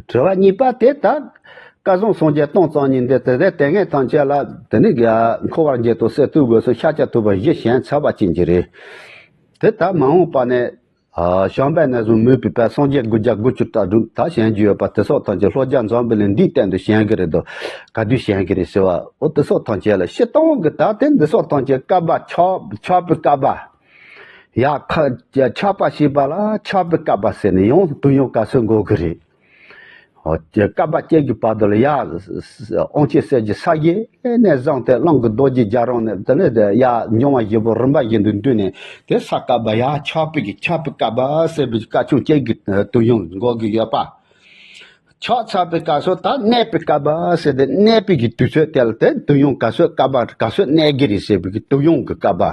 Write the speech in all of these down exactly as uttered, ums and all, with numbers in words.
དྲི་བ་གཉིས་པ་དེ་ད། སྐལ་བཟང་སངས་རྒྱས་སྟོང་རྩ་གཉིས་འདི་དེ་དེ་དེ་ངས་ཐམས་ཅད་ལ་དེ་ནི་འཁོར་བར་འགྱེད་དང་གསོད་གཏུབ་དགོས་སོ། ཤཱཀྱ་ཐུབ་པ་བཞི་ཞལ་ཚར་བ་ཅན་གྱི་རེད། དེ་ད་མ་འོངས་པ་ནས། ཨ། བྱམས་པ་ནས་བཟུང་མོས་པའི་བར་སངས་རྒྱས་དགུ་བརྒྱ་དགུ་བཅུ་ཕྲག་དྲུག་ད་བྱོན་རྒྱུ་ཡོད་པ་དེ་སོགས་ཐམས་ཅད་ལྷོ་རྒྱ་འཛམ་བུ་གླིང་འདིའི་སྟེང་དུ་བྱོན་གྱི་རེད་དོ། ག་དུས་བྱོན་གྱི་རེད་ཟེར་བ། འོ་དེ་སོགས་ཐམས་ཅད་ལ་སྤྱིར་བཏང་གི་ད་དེ་འདི་སོགས་ཐམས་ཅད་བསྐལ་པ་ཆགས་ཆགས་པའི་བསྐལ་པ། ཡ་ཁ་ཆགས་པ་ཞེས་པ་ལ་ཆགས་པའི་བསྐལ་པ་ཟེར་ནས་ཡང་དུས་ཡུན་ག་ཚོད་འགོར་གི་རེད། ཨོ། བསྐལ་པ་གཅིག་གི་བར་དུ་ལ་ཡ། དབང་ཆེན་གསལ་བྱེད་ས་གཞི་ནས་བཟུང་སྟེ་གླིང་གི་རྡོ་རྗེ་རྒྱ་རོང་ནས་དེ་ནས་ཡ་འབྱུང་བ་བཞི་པོ་རིམ་པ་བཞིན་དུ་འདུས་ནས་དེ་ས་བསྐལ་པ་ཡ་ཆགས་པའི་གི་ཆགས་པའི་བསྐལ་པ་ཟེར་བའི་སྐར་ཆུང་གཅིག་གི་དུས་ཡུན་འགོར་གི་ཡོད་པ། ཆགས་ཚར་བའི་སྐབས་སུ་ད་གནས་པའི་བསྐལ་པ་ཟེར་ཏེ་གནས་པའི་གི་དུས་ཚོད་དེ་ལ་དེ་དུས་ཡུན་ག་ཚོད་བསྐལ་པ་ག་ཚོད་གནས་ཀྱི་རེད་ཟེར་བའི་གི་དུས་ཡུན་གི་བསྐལ་པ།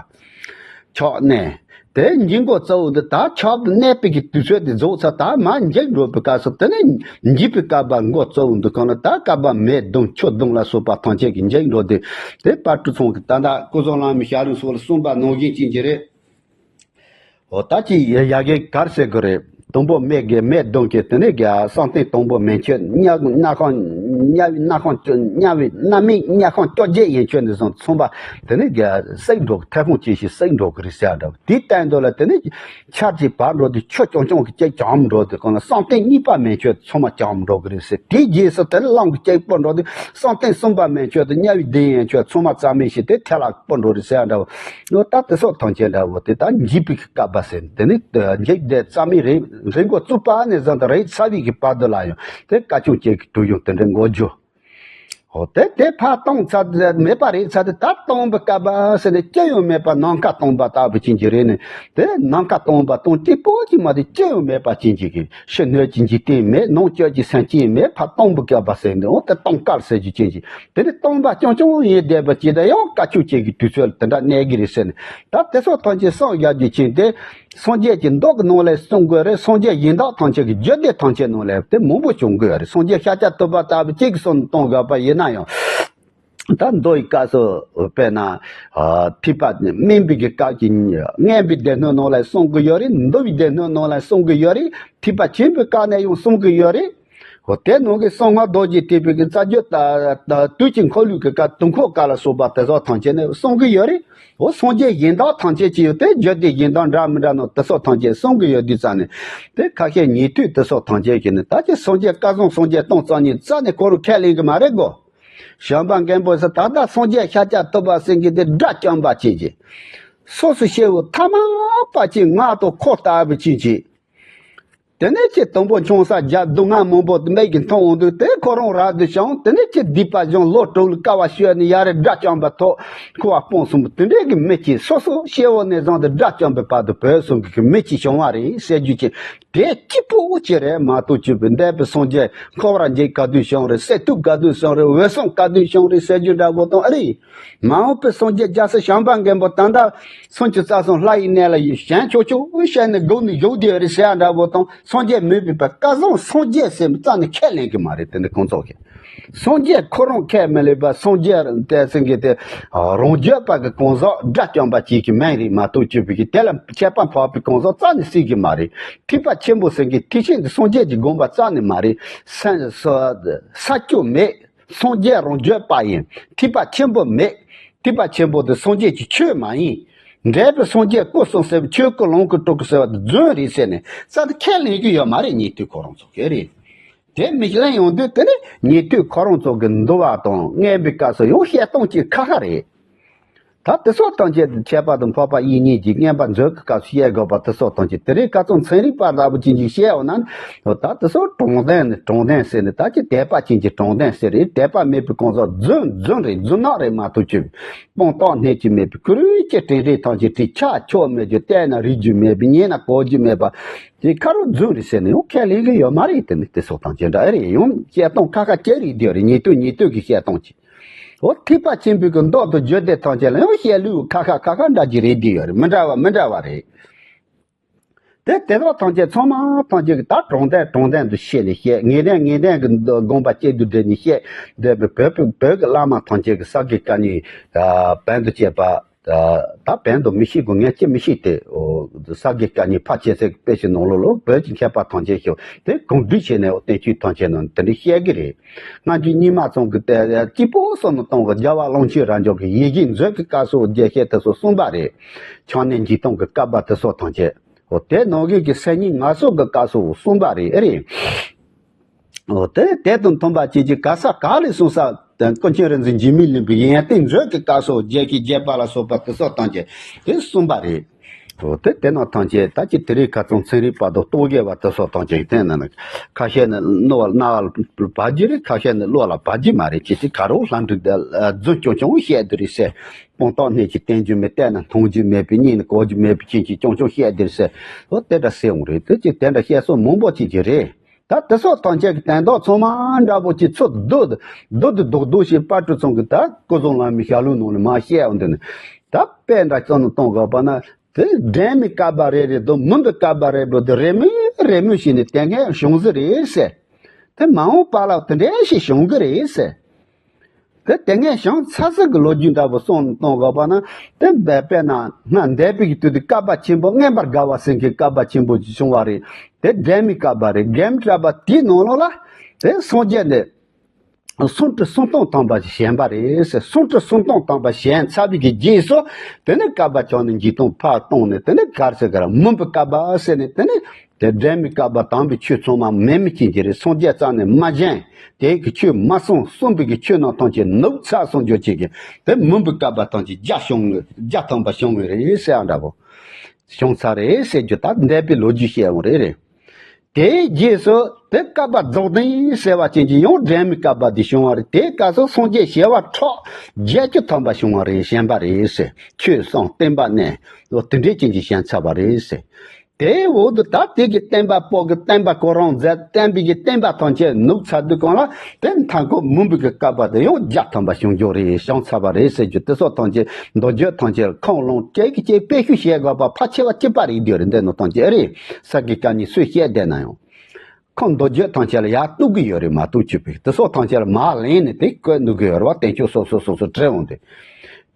ཆགས་གནས། དེ་འཇིག་གོ་གཙོ་བོ་འདི་ད་ཆགས་གནས་པའི་གི་དུས་ཚོད་དེ་རྫོགས་ཚར་ད་མར་འཇིག་འགྲོ་བའི་སྐབས་སུ་དེ་ནས་འཇིག་པའི་བསྐལ་པ་མགོ་གཙོ་བོ་འདི་གང་ལ་ད་བསྐལ་པ་མེ་གདོན་ཆུ་གདོན་ལ་སོགས་པ་ཐམས་ཅད་ཀྱི་འཇིག་འགྲོ་དེ་དེ་དཔལ་སྤྲུལ་ཚང་གི་ད་ལྟ་སྐུ་གསུང་བླ་མའི་ཞལ་ལུང་སོགས་ལ་གསུངས་པ་ནང་བཞིན་ཅན་གྱི་རེད། འོ་ད་ཅི་ཡ་ཡ་གི་གར་ཟེར་གི་རེད། དང་པོ་མེ་གི་མེ་གདོན་གྱི་དེ་ནས་གི་བསམ་གཏན་དང་པོ་མན་ཆད་དམྱལ་གནའ་ཁོང་དམྱལ་བའི་གནའ་ཁོང་དམྱལ་བའི་གནའ་མི་དམྱལ་ཁོང་བཅོ་བརྒྱད་ཡན་ཆད་ནས་བཟུང་ཚང་མ་དེ་ནས་གི་བསྲེག་འགྲོ་གི་ཐལ་ཁུང་ཅན་ཞིག་བསྲེག་འགྲོ་གི་རེད་ཟེར་འདྲ་བོ་དེའི་སྟེང་དུ་ལ་དེ་ནས་ཆར་གྱིས་བབས་འགྲོ་དུས་ཆུ་རྐྱང་རྐྱང་གི་ཅིག་བྱུང་འགྲོ་དུས་གང་ལ་བསམ་གཏན་གཉིས་པ་མན་ཆད་ཚང་མ་བྱུང་འགྲོ་གི་རེད་ཟེར། དེའི་རྗེས་སུ་དེ་ནས་གླིང་གི་ཅིག་སྤོ་འགྲོ་དུས་བསམ་གཏན་གསུམ་པ་མན་ཆད་དུ་དམྱལ་བའི་གདོན་ཡན་ཆད་ཚང་མ་རྩ་མེད་ཞིག་དེ་ཐལ་ལ་སྤོ་འགྲོ་རེད་ཟེར་འདྲ་བོ། ད་དེ་སོགས་ཐམས་ཅད་འདྲ་བོ་དེ་ད་འཇིག་པའི་སྐབས་པ་ཟེར་དེ་ནི་འཇིག་དེ་རྩ་མེད་རེད། རེད་འགོ་བཙུགས་པ་ནས་བཟུང་དུ་རེད་ཚར་བའི་གི་བར་དུ་ལ་ཡང་དེ་སྐར་ཆུང་གཅིག་གི་དུས་ཡུན་དེ་འདྲ་འགོར་རྒྱུ། འོ་དེ་དེ་ཕར་བཏང་ཚར་མེད་པ་རེད་ཚར་དེ་ད་སྟོང་པའི་སྐབས་པ་ཟེར་ནས་ཅི་ཡང་མེད་པ་ནམ་མཁའ་སྟོང་པ་ལྟ་བུ་ཅན་གྱི་རེད་ནས་དེ་ནམ་མཁའ་སྟོང་པ་སྟོང་གཅིག་པོ་ཅིག་མ་དེ་ཅི་ཡང་མེད་པ་ཅན་གྱི་གི་ཕྱི་སྣོད་ཀྱི་འཇིག་རྟེན་མེད། ནང་བཅུད་ཀྱི་སེམས་ཅན་མེད། ཕར་སྟོང་པའི་སྐབས་པ་ཟེར་ནས་འོ་དེ་སྟོང་སྐད་ཟེར་རྒྱུ་ཅན་གྱི་དེ་ནི་སྟོང་པ་རྐྱང་རྐྱང་ཡིན་བསྡད་པ་ཅིག་ད་ཡང་སྐར་ཆུང་གཅིག་གི་དུས་ཚོད་ལ་དེ་འདྲ་གནས་ཀྱི་རེད་ཟེར་ནས་ད་དེ་སོགས་ཐམས་ཅད་བསམ་བཞག་རྒྱུ་ཅན་དེ་སངས་རྒྱས་ཀྱི་མདོ་གི་ནང་ལ་གསུང་དགོས་རེད། སངས་རྒྱས་གཞན་དག་ཐམས་ཅད་ཀྱི་རྒྱུད་སྡེ་ཐམས་ཅད་ནང་ལ་དེ་མང་པོ་བྱུང་དགོས་རེད། སངས་རྒྱས་ཤཱཀྱ་ཐུབ་པ་ལྟ་བུ་གཅིག་གིས་གསུངས་གཏོང་དགོས་པ་ཡིན་ན་ཡང་། ད་མདོ་ཡི་སྐབས་སུ་དཔེར་ན། ཨ། ཐེག་པ་དམན་པའི་གི་སྐབས་ཀྱི་མངོན་པའི་སྡེ་སྣོད་ནང་ལ་གསུང་གི་ཡོད་རེད། འདུལ་བའི་སྡེ་སྣོད་ནང་ལ་གསུང་གི་ཡོད་རེད། ཐེག་པ་ཆེན་པོའི་སྐབས་ནས་ཡང་གསུང་གི་ཡོད་རེད། འོ་དེ་ནང་གི་གསང་སྔགས་རྡོ་རྗེ་ཐེག་པའི་གི་རྩ་རྒྱུད་ད་ད་དུས་ཀྱི་འཁོར་ལོའི་གི་སྐབས་དུས་འཁོར་སྐབས་ལ་སོགས་པ་དེ་ཚོ་ཐམས་ཅད་ནས་གསུང་གི་ཡོད་རེད། འོ་སངས་རྒྱས་གཞན་དག་ཐམས་ཅད་ཀྱི་ཡོད་དེ་རྒྱུད་སྡེ་གཞན་དག་འདྲ་མི་འདྲ་ནང་དེ་ཚོ་ཐམས་ཅད་གསུང་གི་ཡོད་དུས་ཙང་ནས་དེ་ཁ་ཤས་ཉན་ཐོས་དེ་ཚོ་ཐམས་ཅད་ཀྱིས་ནི་ད་ཀྱི་སངས་རྒྱས་སྐལ་བཟང་སངས་རྒྱས་སྟོང་རྩ་གཉིས་རྩ་ནས་ཁོ་རང་ཁས་ལེན་གི་མ་རེད་གོ། བྱམས་པ་མགོན་པོ་ཟེར་ད་ལྟ་སངས་རྒྱས་ཤཱཀྱ་ཐུབ་པ་ཟེར་མཁན་དེ་དགྲ་བཅོམ་པ་ཅན་གྱི། སོ་སོ་སྐྱེ་བོ་ཐ་མལ་པ་ཅིག་ངག་དང་ཁོག་ལྟ་བུ་ཅན་གྱི། དེ་ནས་ཀྱི་དང་པོ་ཆང་ས་རྒྱ་སྡུག་བསྔལ་མང་པོ་དེ་མིག་གིས་མཐོང་འོང་དུས་དེ་ཁོ་རང་རབ་ཏུ་བྱུང་། དེ་ནས་ཀྱི་སྡིག་པ་སྦྱོང་ལོ་དྲུག་ལ་དཀའ་བ་སྤྱད་ནས་ཡ་རེ་དགྲ་བཅོམ་པའི་ཐོག་འཁོར་བ་སྤངས་སོང་། དེ་འདྲའི་གི་མི་ཅིག་སོ་སོ་སྐྱེ་བོ་ནས་བཟུང་སྟེ་དགྲ་བཅོམ་པའི་བར་དུ་བོད་གསུམ་གྱི་མི་ཅིག་བྱུང་བ་རེད་ཟེར་རྒྱུ་ཅིག་དེ་གཅིག་པོ་ཅིག་རེད་མ་གཏོགས་ཅིག་པའི་འདས་པའི་སངས་རྒྱས་འཁོར་བར་འཇིག་ག་དུས་བྱུང་རེད། གསེར་ཐུབ་ག་དུས་བྱུང་རེད། འོད་སྲུང་ག་དུས་བྱུང་རེད་ཟེར་རྒྱུ་འདྲ་པོ་དང་ཨ་རེ། མ་འོངས་པའི་སངས་རྒྱས་རྒྱལ་སྲས་བྱམས་པ་མགོན་པོ་ད་ལྟ་སུམ་ཅུ་རྩ་གསུམ་ལྷ་ཡི་གནས་ལ་ཡོད་ཞེན་ཆོག་ཆོག་བཤད་ནས་སྒུག་ནས་བཞུགས་བསྡད་རེད་ཟེར་ཡ་འདྲ་པོ་དང་སངས་རྒྱས་མོས་པའི་བར་སྐལ་བཟང་སངས་རྒྱས་ཟེར་རྩ་ནས་ཁས་ལེན་གི་མ་རེད། དེ་འདི་ཁོང་ཚོ་གི་སངས་རྒྱས་ཁོ་རང་ཁས་མི་ལེན་པ་སངས་རྒྱས་དེ་ཟེར་གི་དེ་རང་རྒྱུད་པ་གི་གང་ཟག་དགྲ་བཅོམ་པ་ཅིག་གི་མིང་རེད་མ་གཏོགས་ཅིག་པའི་གི་དེ་ལ་ཁྱད་པར་འཕགས་པའི་གང་ཟག་རྩ་ནས་སྲིད་གི་མ་རེད། ཐེག་པ་ཆེན་པོ་ཟེར་གི་ཐེག་ཆེན་གི་སངས་རྒྱས་ཀྱི་དགོངས་པ་རྩ་ནས་མ་རེད། ས་ས་ས་ཆུ་མེད། སངས་རྒྱས་རང་བརྗོད་པ་ཡིན། ཐེག་པ་ཆེན་པོ་མེད། ཐེག་པ་ཆེན་པོ་དེ་སངས་རྒྱས་ཀྱི་ཆོས་མ་ཡིན། འབྲས་བུ་སངས་རྒྱས་སྐུ་གསུམ་ཟེར་བ་ཆོས་སྐུ་ལོངས་སྐུ་སྤྲུལ་སྐུ་ཟེར་བ་དེ་རྫུན་རེད་ཟེར་ནས་རྩ་དེ་ཁས་ལེན་གྱི་ཡོད་མ་རེད། ཉན་ཐོས་ཁོ་རང་ཚོ་གས་རེད། དེ་མི་ལེན་ཡོང་དུས་དེ་ནི་ཉན་ཐོས་ཁོ་རང་ཚོ་གི་འདུལ་བ་དང་མངོན་པའི་སྐབས་སུ་ཡང་བཤད་སྟངས་ཀྱི་ཁ་ཁ་རེད། ད་དེ་སོགས་ཐམས་ཅད་ཁྱད་པར་དུ་འཕགས་པ་དབྱིག་གཉེན་གྱིས་མངོན་པ་མཛོད་ཀྱི་སྐབས་སུ་བཤད་དགོས་པ་དེ་སོགས་ཐམས་ཅད་དེ་རིང་ཁ་སང་ཚན་རིག་པ་ལྟ་བུ་ཅན་གྱིས་བཤད་འོང་ན། ད་དེ་སོགས་དྲང་བདེན་ནི་དྲང་བདེན་ཟེར་ནས་ད་ཀྱི་དད་པ་ཅན་གྱི་དྲང་བདེན་ཟེར་རེད། དད་པ་མེད་པའི་གང་ཟག་རྫུན་རྫུན་རེད། རྫུན་ནག་རེད་མ་གཏོགས་ཅི། སྤང་རྟོགས་སྣོད་ཀྱི་མེད་པའི་ཁུ་རུ་ཀྱི་དྲིན་རེ་ཐམས་ཅད་དྲི་ཆ་ཁྱོག་མེད་རྒྱུ། བལྟས་ན་རིག་རྒྱུ་མེད་པའི་ཉན་ན་གོ་རྒྱུ་མེད་པ། དེ་ཁ་རུ་རྫུན་རེད་ཟེར་ནས་ཡང་ཁས་ལེན་གྱི་ཡོད་མ་རེད། དེ་ནི་དེ་སོགས་ཐམས་ཅད་འདྲ་ཨེ་རེད། ཡང་བཤད་སྟངས་ཁ་ཁ་ཅིག་རེད། དེ་རེད། ཉན་ཐོས་ཉན་ཐོས་ཀྱི་བཤད་སྟངས་ཅིག་འོ་ཐེག་པ་ཆེན་པོའི་གི་མདོ་དང་རྒྱུད་སྡེ་ཐམས་ཅད་ལ་ཡང་བཤད་ལུགས་ཁ་ཁ་ཁ་ཁ་འདྲ་གྱི་རེད་དེ་ཡོད་རེད། མི་འདྲ་བ་མི་འདྲ་བ་རེད། དེ་དེ་དག་ཐམས་ཅད་ཚང་མ་ཐམས་ཅད་ཀྱི་ད་དྲང་བདེན་དྲང་བདེན་དུ་བཤད་ནས་བཤད། ངེས་བདེན་ངེས་བདེན་གྱི་དགོངས་པ་གཅིག་ཏུ་སྒྲིལ་ནས་བཤད། འདས་པའི་བོད་བོད་ཀྱི་བླ་མ་ཐམས་ཅད་ཀྱི་ས་དགེ་བཀའ་རྙིང་བོན་དུ་བྱས་པ། ད་ད་བོད་དུ་མི་ཤེས་དགོས། ངས་ཅི་མི་ཤེས་ཏེ། ཨོ། ས་དགེ་བཀའ་རྙིང་ཕལ་ཆེར་ཚེ་དཔེ་ཆའི་ནང་ལོགས་ལ་བོད་ཀྱི་མཁས་པ་ཐམས་ཅད་ཤོད་དེ་གོམས་འདྲིས་བྱས་ནས། ཨོ། བསྟན་བཅོས་ཐམས་ཅད་ནང་དེ་འདྲ་བཤད་གི་རེད། སྔ་འགྱུར་རྙིང་མ་ཚང་གི་དེ་སྐྱིད་པོ་བསམ་བློ་གཏོང་གི། རྒྱལ་བ་ཀློང་ཆེན་རབ་འབྱམས་ཀྱི་ཡིད་བཞིན་མཛོད་ཀྱི་སྐབས་སུ་རྒྱས་བཤད་དེ་ཚོ་གསུངས་པ་རེད། ཕྱག་ནས་འཇིག་སྟོང་གི་བཀའ་པ་དེ་ཚོ་ཐམས་ཅད། ཨོ། དེ་ནང་བཞིན་གྱི་སེམས་ཉིད་ངལ་གསོ་གི་སྐབས་སུ་གསུངས་པ་རེད། ཨེ་རེད། འོ། དེ་དེ་དང་མཐུན་པ་བཅས་ཀྱི་ག་ས་ག་ལ་གསུངས་ས། ཀུན་མཁྱེན་རིག་འཛིན་འཇིགས་མེད་གླིང་པའི་ཡོན་ཏན་མཛོད་ཀྱི་སྐབས་སུ་རྒྱས་བཤད་རྒྱས་པ་ལ་སོགས་པ་དེ་སོགས་ཐམས་ཅད་དེ་གསུངས་པ་རེད། འོ། དེ་དེ་རྣམས་ཐམས་ཅད་ད་ཅི་དེ་རིང་ཁ་སང་ཚན་རིག་པ་དང་རྟོག་གེ་པ་དེ་སོགས་ཐམས་ཅད་ཀྱིས་བསྟན་ན་ནི། ཁ་ཤས་ནི་རྣ་བ་རྣ་བ་ལ་བབས་ཀྱི་རེད། ཁ་ཤས་ནི་བློ་ལ་བབས་ཀྱི་མ་རེད། ཅི་སྟེ་ག་རུ་ལྷ་འབྲུག་དེ་རྫུན་རྐྱང་རྐྱང་བཤད་དེ་རེད་ཟེར། སྤང་ཐང་སྣེ་གཅིག་བསྟན་རྒྱུ་མེད། བལྟས་ན་མཐོང་རྒྱུ་མེད་པའི། སྙན་ན་གོ་རྒྱུ་མེད་པའི་རྐྱེན་གྱིས་རྐྱང་རྐྱང་བཤད་དེ་རེད་ཟེར། འོ། དེ་འདྲ་ཟེར་འོང་རེད། དེ་ཅི་དེ་འདྲ་བཤད་སྲོལ་མང་པོ་ཅིག་གི་རེད། ད་དེ་སོགས་ཐམས་ཅད་ཀྱི་དོན་དག་ཚང་མ་འདྲ་པོ་ཅིག་ཚུར་བསྡུ་བསྡུ་བསྡུ་བསྡུ་ཞིག་དཔལ་སྤྲུལ་ཚང་གིས་ད་སྐུ་གསུམ་བླ་མའི་ཞལ་ལུང་ནང་ལ་མར་བཤད་འོང་དུས་ནི། ད་དཔེ་འདྲ་བཙལ་ནས་གཏོང་དགོས་པ་ན། དེ་སྒྲོན་མེའི་བསྐལ་པ་རེ་རེ་དང་མུན་པའི་བསྐལ་པ་རེ་རེ་དེ་རེ་མོས་རེ་མོས་བྱས་ནས་དེ་སྔ་བྱུང་ཟིག་རེད་ཟེར། དེ་མ་འོངས་པ་ལ་དེ་འདྲ་ཞིག་བྱུང་གི་རེད་ཟེར། དེ་དེ་སྔ་བྱུང་ཚར་ཟིག་གི་ལོ་རྒྱུས་འདྲ་པོ་གསུངས་གཏོང་དགོས་པ་ན། དེ་དཔེར་ན་སྔ་འདས་པའི་གི་དུས་དེ་བསྐལ་པ་ཆེན་པོ། མངོན་པར་དགའ་བ་ཟེར་མཁན་བསྐལ་པ་ཆེན་པོ་ཅིག་བྱུང་བ་རེད། དེ་སྒྲོན་མེའི་བསྐལ་པ་རེད། སྒྲོན་མེ་བསྐལ་པ་དེའི་ནང་ལོགས་ལ་དེ་སངས་རྒྱས་ནས་སུམ་ཁྲི་སུམ་སྟོང་ཐམ་པ་ཞིག་བྱོན་པ་རེད་ཟེར། སུམ་ཁྲི་སུམ་སྟོང་ཐམ་པ་བྱོན་ཚར་བའི་གི་རྗེས་སུ། དེ་ནས་བསྐལ་པ་ཆགས་ནས་འཇིག་སྟོང་ཕར་སྟོང་ནས། དེ་ནས་ག་རེ་ཟེར་གི་རེད། མུན་པའི་བསྐལ་པ་ཟེར་ནས། དེ་ནས་དེ་སྒྲོན་མེའི་བསྐལ་པ་དམ་པའི་ཆོས་ཚང་མ་མེད་མི་ཅན་གྱི་རེད། སངས་རྒྱས་རྩ་ནས་མ་བྱོན། དེ་གི་ཆོས་མ་གསུངས། གསུངས་པའི་གི་ཆོས་རྣམས་ཐམས་ཅད་ནུབ་ཚར་སོང་རྒྱུ་ཅན་གྱི་དེ་མུན་པའི་བསྐལ་པ་ཐམས་ཅད་བརྒྱ་བྱུང་། བརྒྱ་ཐམ་པ་བྱུང་བ་རེད་ཟེར་ཡ་འདྲ་པོ། བྱུང་ཚར་རེད་ཟེར་རྒྱུ། ད་འདས་པའི་ལོ་རྒྱུས་བཤད་འོང་རེད་རེད། དེའི་རྗེས་སུ་དེ་བསྐལ་པ་རྫོགས་ལྡན་ཟེར་བ་ཅན་གྱི་ཡང་སྒྲོན་མེའི་བསྐལ་པ་འདི་བྱུང་བ་རེད། དེའི་སྐབས་སུ་སངས་རྒྱས་བྱེ་བ་ཕྲག་བརྒྱད་ཅུ་ཐམ་པ་བྱུང་བ་རེད། བྱོན་པ་རེད་ཟེར། ཆོས་གསུངས། བསྟན་པ་གནས། ལོ་དེ་འདྲའི་ཅན་གྱི་བྱོན་ཚར་བ་རེད་ཟེར། དེའི་འོག་ཏུ་ད་དེ་གི་བསྟན་པ་པོ་གི་བསྟན་པ་ཁོ་རང་མཛད། བསྟན་པའི་གི་བསྟན་པ་ཐམས་ཅད་ནུབ་ཚར་དུས་གང་ལ། དེ་མཐའ་འཁོར་མུན་པའི་གི་བསྐལ་པ་དེ་ཡང་བརྒྱ་ཐམ་པ་བྱུང་རྒྱུ་རེད། བྱུང་ཚར་བ་རེད་ཟེར་རྒྱུ། དེ་སོགས་ཐམས་ཅད་མདོ་རྒྱུད་ཐམས་ཅད་ཁུངས་ལུང་གཅིག་གིས་གཅིག་དཔེ་ཤུགས་བཤད་དགོས་པ་ཕལ་ཆེ་བ་གཅིག་པ་རེད། འདི་རེད། འདི་ནང་ཐམས་ཅད་རེད། ས་དགེ་བཀའ་རྙིང་སུས་བཤད་བསྡད་ན་ཡང་། ཁོང་མདོ་རྒྱུད་ཐམས་ཅད་ལ་ཡར་གཏུག་གི་ཡོད་རེད། མ་གཏུག་བཅུག་པའི་དེ་སོགས་ཐམས་ཅད་ལ་མར་ལེན་ནས་དེ་བཀོད་འདུག་གི་ཡོད་རེད་བ། བསྟན་བཅོས་སོ་སོ་སོ་སོ་བྲིས་འོང་དུས།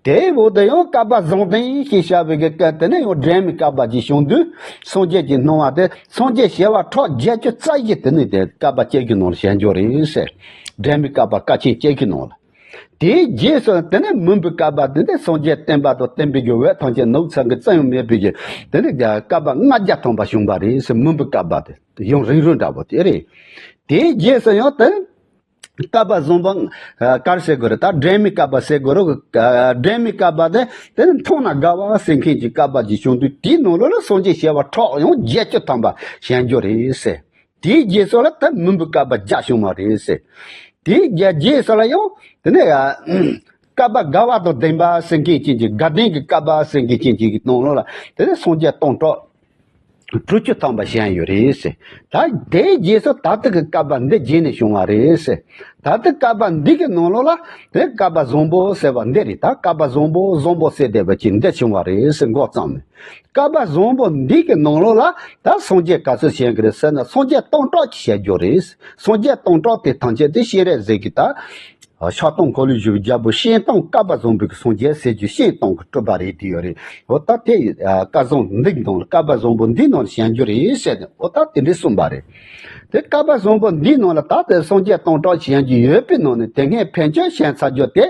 དེའི་འོག་ཏུ་ཡང་བསྐལ་པ་ཟང་ལྡན་ཞེས་བྱ་བའི་གི་སྐབས་དེ་ནས་ཡང་སྒྲོན་མེའི་བསྐལ་པ་ཅིག་བྱུང་དུས། སངས་རྒྱས་ཀྱི་སྣང་བ་དེ་སངས་རྒྱས་བྱེ་བ་ཕྲག་བརྒྱད་ཅུ་རྩ་བཞི་དེ་ནས་དེ་བསྐལ་པ་བསྐལ་བརྒྱའི་ནང་ལ་བྱོན་རྒྱུ་རེད་ཟེར། སྒྲོན་མེའི་བསྐལ་པ་བསྐལ་ཆེན་བསྐལ་བརྒྱའི་ནང་ལ། དེའི་རྗེས་སུ་དེ་ནས་མུན་པའི་བསྐལ་པ་དེ་ནས་སངས་རྒྱས་བསྟན་པ་དང་བསྟན་པའི་གི་འོད་ཐམས་ཅད་ནུབ་ཚར་གི་རྩ་ཡང་མེད་པའི་གི་དེ་ནས་བསྐལ་པ་ལྔ་བརྒྱ་ཐམ་པ་བྱུང་བ་རེད་ཟེར། མུན་པའི་བསྐལ་པ་དེ་ཡང་རིང་རུང་འདྲ་པོ་དེ་རེད། དེའི་རྗེས་སུ་ཡང་དེ་བསྐལ་པ་བཟང་པོ། ཨ། ག་རེ་ཟེར་དགོས་རེད། ད་སྒྲོན་མེའི་བསྐལ་པ་ཟེར་དགོས་རེད། ཨ། སྒྲོན་མེའི་བསྐལ་པ་དེ་དེ་ནས་མཐོང་ན་དགའ་བ་ཟེར་མཁན་གྱི་བསྐལ་པ་ཅིག་བྱུང་དུས། དེའི་ནང་ལོགས་ལ་སངས་རྒྱས་བྱེ་བ་ཕྲག་ཡང་བརྒྱད་ཅུ་ཐམ་པ་བྱོན་རྒྱུ་རེད་ཟེར། དེའི་རྗེས་སུ་ལ་ད་མུན་པའི་བསྐལ་པ་བརྒྱ་བྱུང་བ་རེད་ཟེར། དེའི་རྗེས་རྗེས་སུ་ལ་ཡང་དེ་ནས། ཨ། བསྐལ་པ་དགའ་བ་དང་ལྡན་པ་ཟེར་མཁན་ཅན་གྱི་དགའ་ལྡན་གྱི་བསྐལ་པ་ཟེར་མཁན་ཅན་གྱི་ནང་ལོགས་ལ་དེ་ནས་སངས་རྒྱས་སྟོང་ཕྲག་དྲུག་ཅུ་ཐམ་པ་བྱོན་ཡོད་རེད་ཟེར། ད་དེའི་རྗེས་སུ་ད་ལྟ་གི་བསྐལ་པ་འདི་རྗེས་ནས་བྱུང་བ་རེད་ཟེར། ད་ལྟ་བསྐལ་པ་འདི་གི་ནང་ལོགས་ལ་དེ་བསྐལ་པ་བཟང་པོ་ཟེར་བ་འདི་རེད། ད་བསྐལ་པ་བཟང་པོ་བཟང་པོ་ཟེར་བསྡད་པ་ཅིག་འདི་བྱུང་བ་རེད་ཟེར། མགོ་བརྩམས་ནས། བསྐལ་པ་བཟང་པོ་འདི་གི་ནང་ལོགས་ལ་ད་སངས་རྒྱས་ག་ཚོད་བྱོན་གི་རེད་ཟེར་ན། སངས་རྒྱས་སྟོང་ཕྲག་ཅིག་བྱོན་རྒྱུ་རེད། སངས་རྒྱས་སྟོང་ཕྲག་དེ་ཐམས་ཅད་དེ་སྤྱན་རས་གཟིགས་ཀྱི་ད་ཕྱག་སྟོང་འཁོར་ལོས་སྒྱུར་བའི་རྒྱལ་པོ་སྤྱན་སྟོང་བསྐལ་པ་བཟང་པོའི་གི་སངས་རྒྱས་ཟེར་རྒྱུ། སྤྱན་སྟོང་གི་སྤྲུལ་པ་རེད། དེ་ཡོད་རེད། འོ་ད་དེ་བསྐལ་བཟང་འདི་གི་ནང་ལ། བསྐལ་པ་བཟང་པོ་འདིའི་ནང་ལ་བྱོན་རྒྱུ་རེད་ཟེར་ནས། འོ་ད་དེ་འདྲས་གསུངས་པ་རེད། དེ་བསྐལ་པ་བཟང་པོ་འདིའི་ནང་ལ་ད་ལྟ་སངས་རྒྱས་སྟོང་ཕྲག་བྱོན་རྒྱུ་ཡོད་པའི་ནང་ནས་དེ་སྔའི་ཕན་ཆད་བྱོན་ཚར་རྒྱུ་དེ།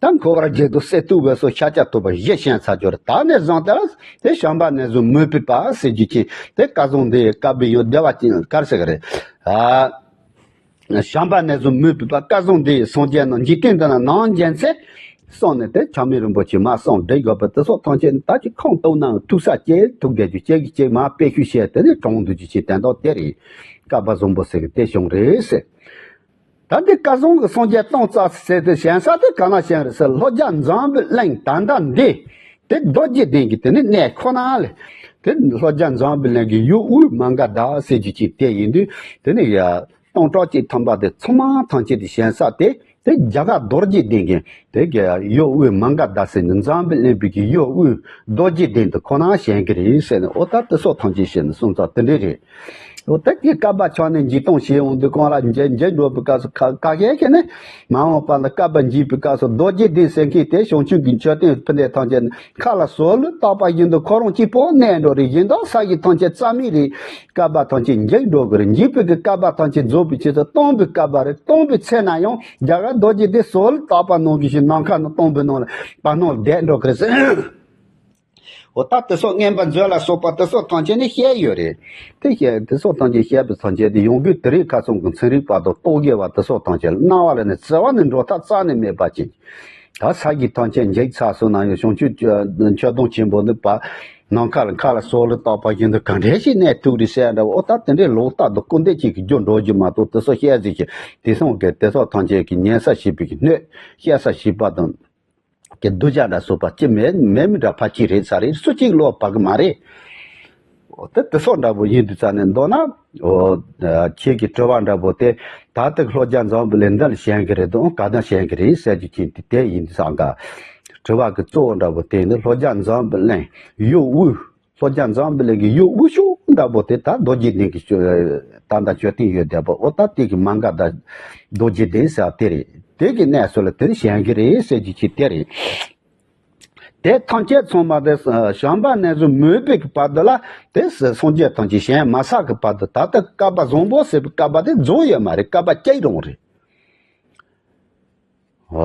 ད་འཁོར་བར་འགྱུར་དུ་གསེར་ཐུབ་འོད་སྲུང་ཤཱཀྱ་ཐུབ་པ་བཞི་བྱོན་ཚར་རྒྱུ་རེད། ད་ནས་བཟུང་དེ་ལ་དེ་བྱམས་པ་ནས་བཟུང་མོས་པའི་བར་ཟེར་རྒྱུ་ཅན་དེ་བསྐལ་བཟང་འདི་ཡི་བསྐལ་པའི་ཡང་བདེ་བ་ཅན་ག་རེ་ཟེར་གི་རེད། ཨ། བྱམས་པ་ནས་བཟུང་མོས་པའི་བར། བསྐལ་བཟང་འདི་ཡི་སངས་རྒྱས་རྣམས། འཇིག་རྟེན་འདི་ན་ནམ་བྱོན་ཚེ། གསུངས་ནས་དེ་ཆགས་མེད་རིན་པོ་ཆེས་མར་གསུངས་བསྡད་ཡོད་པ་དེ་སོགས་ཐམས་ཅད་ད་ཅིག་ཁུངས་གཏུགས་ན་ཐུག་ས་ཅིག་ཐུག་བསྡད་རྒྱུ། གཅིག་གིས་གཅིག་མར་དཔེ་ཤུགས་བཤད། དེ་ནས་དྲང་འདུག་རྒྱུ་ཅན་དོན་དག་དེ་རེད། བསྐལ་པ་བཟང་པོ་ཟེར་གི་དེ་བྱུང་རེད་ཟེར། ད་འདི་བསྐལ་བཟང་གི་སངས་རྒྱས་སྟོང་རྩ་ཟེར་དེ་བྱོན་ས་དེ་ག་ན་བྱོན་རེད་ཟེར། ལྷོ་རྒྱ་འཛམ་བུའི་གླིང་ད་ལྟ་འདི། དེ་རྡོ་རྗེ་གདན་གྱི་དེ་ནི་གནས་ཁོ་ན་ལས། དེ་ལྷོ་རྒྱ་འཛམ་བུའི་གླིང་གི་ཡུལ་དབུས་མ་ག་དྷ་ཟེར་རྒྱུ་ཅིག་དེ་ཡིན་དུས། དེ་ནི་ཡ། སྟོང་ཕྲག་གཅིག་ཐམ་པ་དེ་ཚང་མ་ཐམས་ཅད་དེ་བྱོན་ས་དེ། དེ་རྒྱ་གར་རྡོ་རྗེ་གདན་གྱི་དེ་གི་ཡུལ་དབུས་མ་ག་དྷ་ཟེར་ནས། འཛམ་བུ་གླིང་པའི་གི་ཡུལ་དབུས་རྡོ་རྗེ་གདན་དུ་ཁོ་ན་བྱོན་གི་རེད་ཟེར་ནས། འོ་ད་དེ་སོགས་ཐམས་ཅད་བཤད་ནས་གསུངས་ཚར་དེ་འདྲས་རེད། འོ་ད་ཀྱི་བསྐལ་པ་ཆགས་ནས་འཇིག་སྟོང་བྱེད་འོང་དུས་གང་ལ་འཇིག་འཇིག་འགྲོ་བའི་སྐབས་སུ་ཁ་ཁ་ཤས་ཀྱིས་ནི་མ་འོངས་པ་ལ་བསྐལ་པ་འཇིག་པའི་སྐབས་སུ་རྡོ་རྗེ་གདན་ཟེར་མཁན་དེ་བྱང་ཆུབ་ཀྱི་མཆོད་རྟེན་ཕུ་འདྲེ་ཐམས་ཅད་ནི་མཁའ་ལ་ཟུར་ལ་བཏགས་པ་བཞིན་དུ་ཁོ་རང་གཅིག་པོ་གནས་འགྲོ་རེད། གཞན་དག་ས་གཞི་ཐམས་ཅད་རྩ་མེད་རེད། བསྐལ་པ་ཐམས་ཅད་འཇིག་འགྲོ་གི་རེད། འཇིག་པའི་གི་བསྐལ་པ་ཐམས་ཅད་རྫོགས་པའི་ཆེད་དུ་སྟོང་པའི་བསྐལ་པ་རེད། སྟོང་པའི་ཚེ་ན་ཡང་རྒྱ་གར་རྡོ་རྗེ་གདན་ཟུར་ལ་བཏགས་པ་ནང་བཞིན་ནམ་མཁའ་ནང་སྟོང་པའི་ནང་ལ་བར་སྣང་ལ་བསྡད་འགྲོ་གི་རེད་ཟེར། འོ་ད་དེ་སོགས་མངོན་པ་མཛོད་ལ་སོགས་པ་དེ་སོགས་ཐམས་ཅད་ནི་བཤད་ཡོད་རེད། དེ་བཤད་དེ་སོགས་ཐམས་ཅད་བཤད་པའི་ཐམས་ཅད་དེ་ཡོངས་གྲོལ་དེ་རིང་ཁ་སང་གི་ཚན་རིག་པ་དང་རྟོག་གེ་བ་དེ་སོགས་ཐམས་ཅད་ལ་སྣང་བ་ལ་ནི་བརྩེ་བ་ནི་འགྲོ་ཐབས་རྩ་ནས་མེད་པ་ཅན། ད་ས་གཞི་ཐམས་ཅད་འཇིག་ཚར་སོང་ན་ཡང་བྱང་ཆུབ་མཆོད་སྡོང་ཆེན་པོ་འདི་པ་ནམ་མཁའ་ལ་མཁའ་ལ་ཟུར་ལ་བཏགས་པ་བཞིན་དུ་ག་འདྲ་ཞིག་གནས་ཐུབ་རེད་ཟེར་འདྲ་བོ། ཨོ་ད་དེ་འདྲའི་ལོག་ལྟ་དང་སྐུར་འདེབས་ཅིག་གི་རྒྱུ་འགྲོ་རྒྱུ་མ་གཏོགས་དེ་སོགས་བཤད་ཟིག་གི་དེ་སོང་གི་དེ་སོགས་ཐམས་ཅད་ཀྱི་ཉན་ས་ཞིག་པའི་གི་སྣོད་བཤད་ས་ཞིག་པ་དང་། གི་གདུལ་བྱ་འདྲ་སོགས་པ་ཅི་མེད་མེད་མི་འདྲ་ཕལ་ཆེར་རེད་ས་རེད། སུ་གཅིག་ལོག་བབ་གི་མ་རེད། འོ་དེ་དེ་སོགས་འདྲ་པོ་ཡིན་དུས་ཙ་ནས་མདོར་ན། འོ་ཁྱེད་ཀྱི་དྲི་བ་འདྲ་པོ་དེ་ད་ལྟ་ལྷོ་རྒྱ་འཛམ་བུ་གླིང་འདི་ལ་ཞེན་གི་རེད་དང་ག་ད་ཞེན་གི་རེད་ཟེར་རྒྱུ་ཅན་དེ་དེ་ཡིན་དུས་ཙང་ག་དྲི་བ་གི་གཙོ་བོ་འདྲ་པོ་དེ་ནི་ལྷོ་རྒྱ་འཛམ་བུ་གླིང་ཡུལ་དབུས། ལྷོ་རྒྱ་འཛམ་བུ་གླིང་གི་ཡུལ་དབུས་ཕྱོགས་འདྲ་པོ་དེ་ད་རྡོ་རྗེ་གདན་གྱི་ད་ལྟ་མཆོད་རྟེན་ཡོད་བསྡད་པ། འོ་ད་དེ་གི་མ་འགའ་ད་རྡོ་རྗེ་གདན་ཟེར་བ་དེ་རེད། དེ་གི་གནས་སུ་ལ་དེ་ཞེན་གི་རེད་ཟེར་རྒྱུ་ཅིག་དེ་རེད། དེ་ཐམས་ཅད་ཚང་མ་དེ་བྱམས་པ་ནས་བཟུང་མོས་པའི་གི་བར་དུ་ལ་དེ་སངས་རྒྱས་ཐམས་ཅད་ཞེན་མ་ཆགས་གི་བར་དུ་ད་ལྟ་བསྐལ་པ་བཟང་པོ་ཟེར་བའི་བསྐལ་པ་དེ་རྫོགས་ཡོད་མ་རེད། བསྐལ་པ་སྐྱེལ་རུང་རེད། འོ།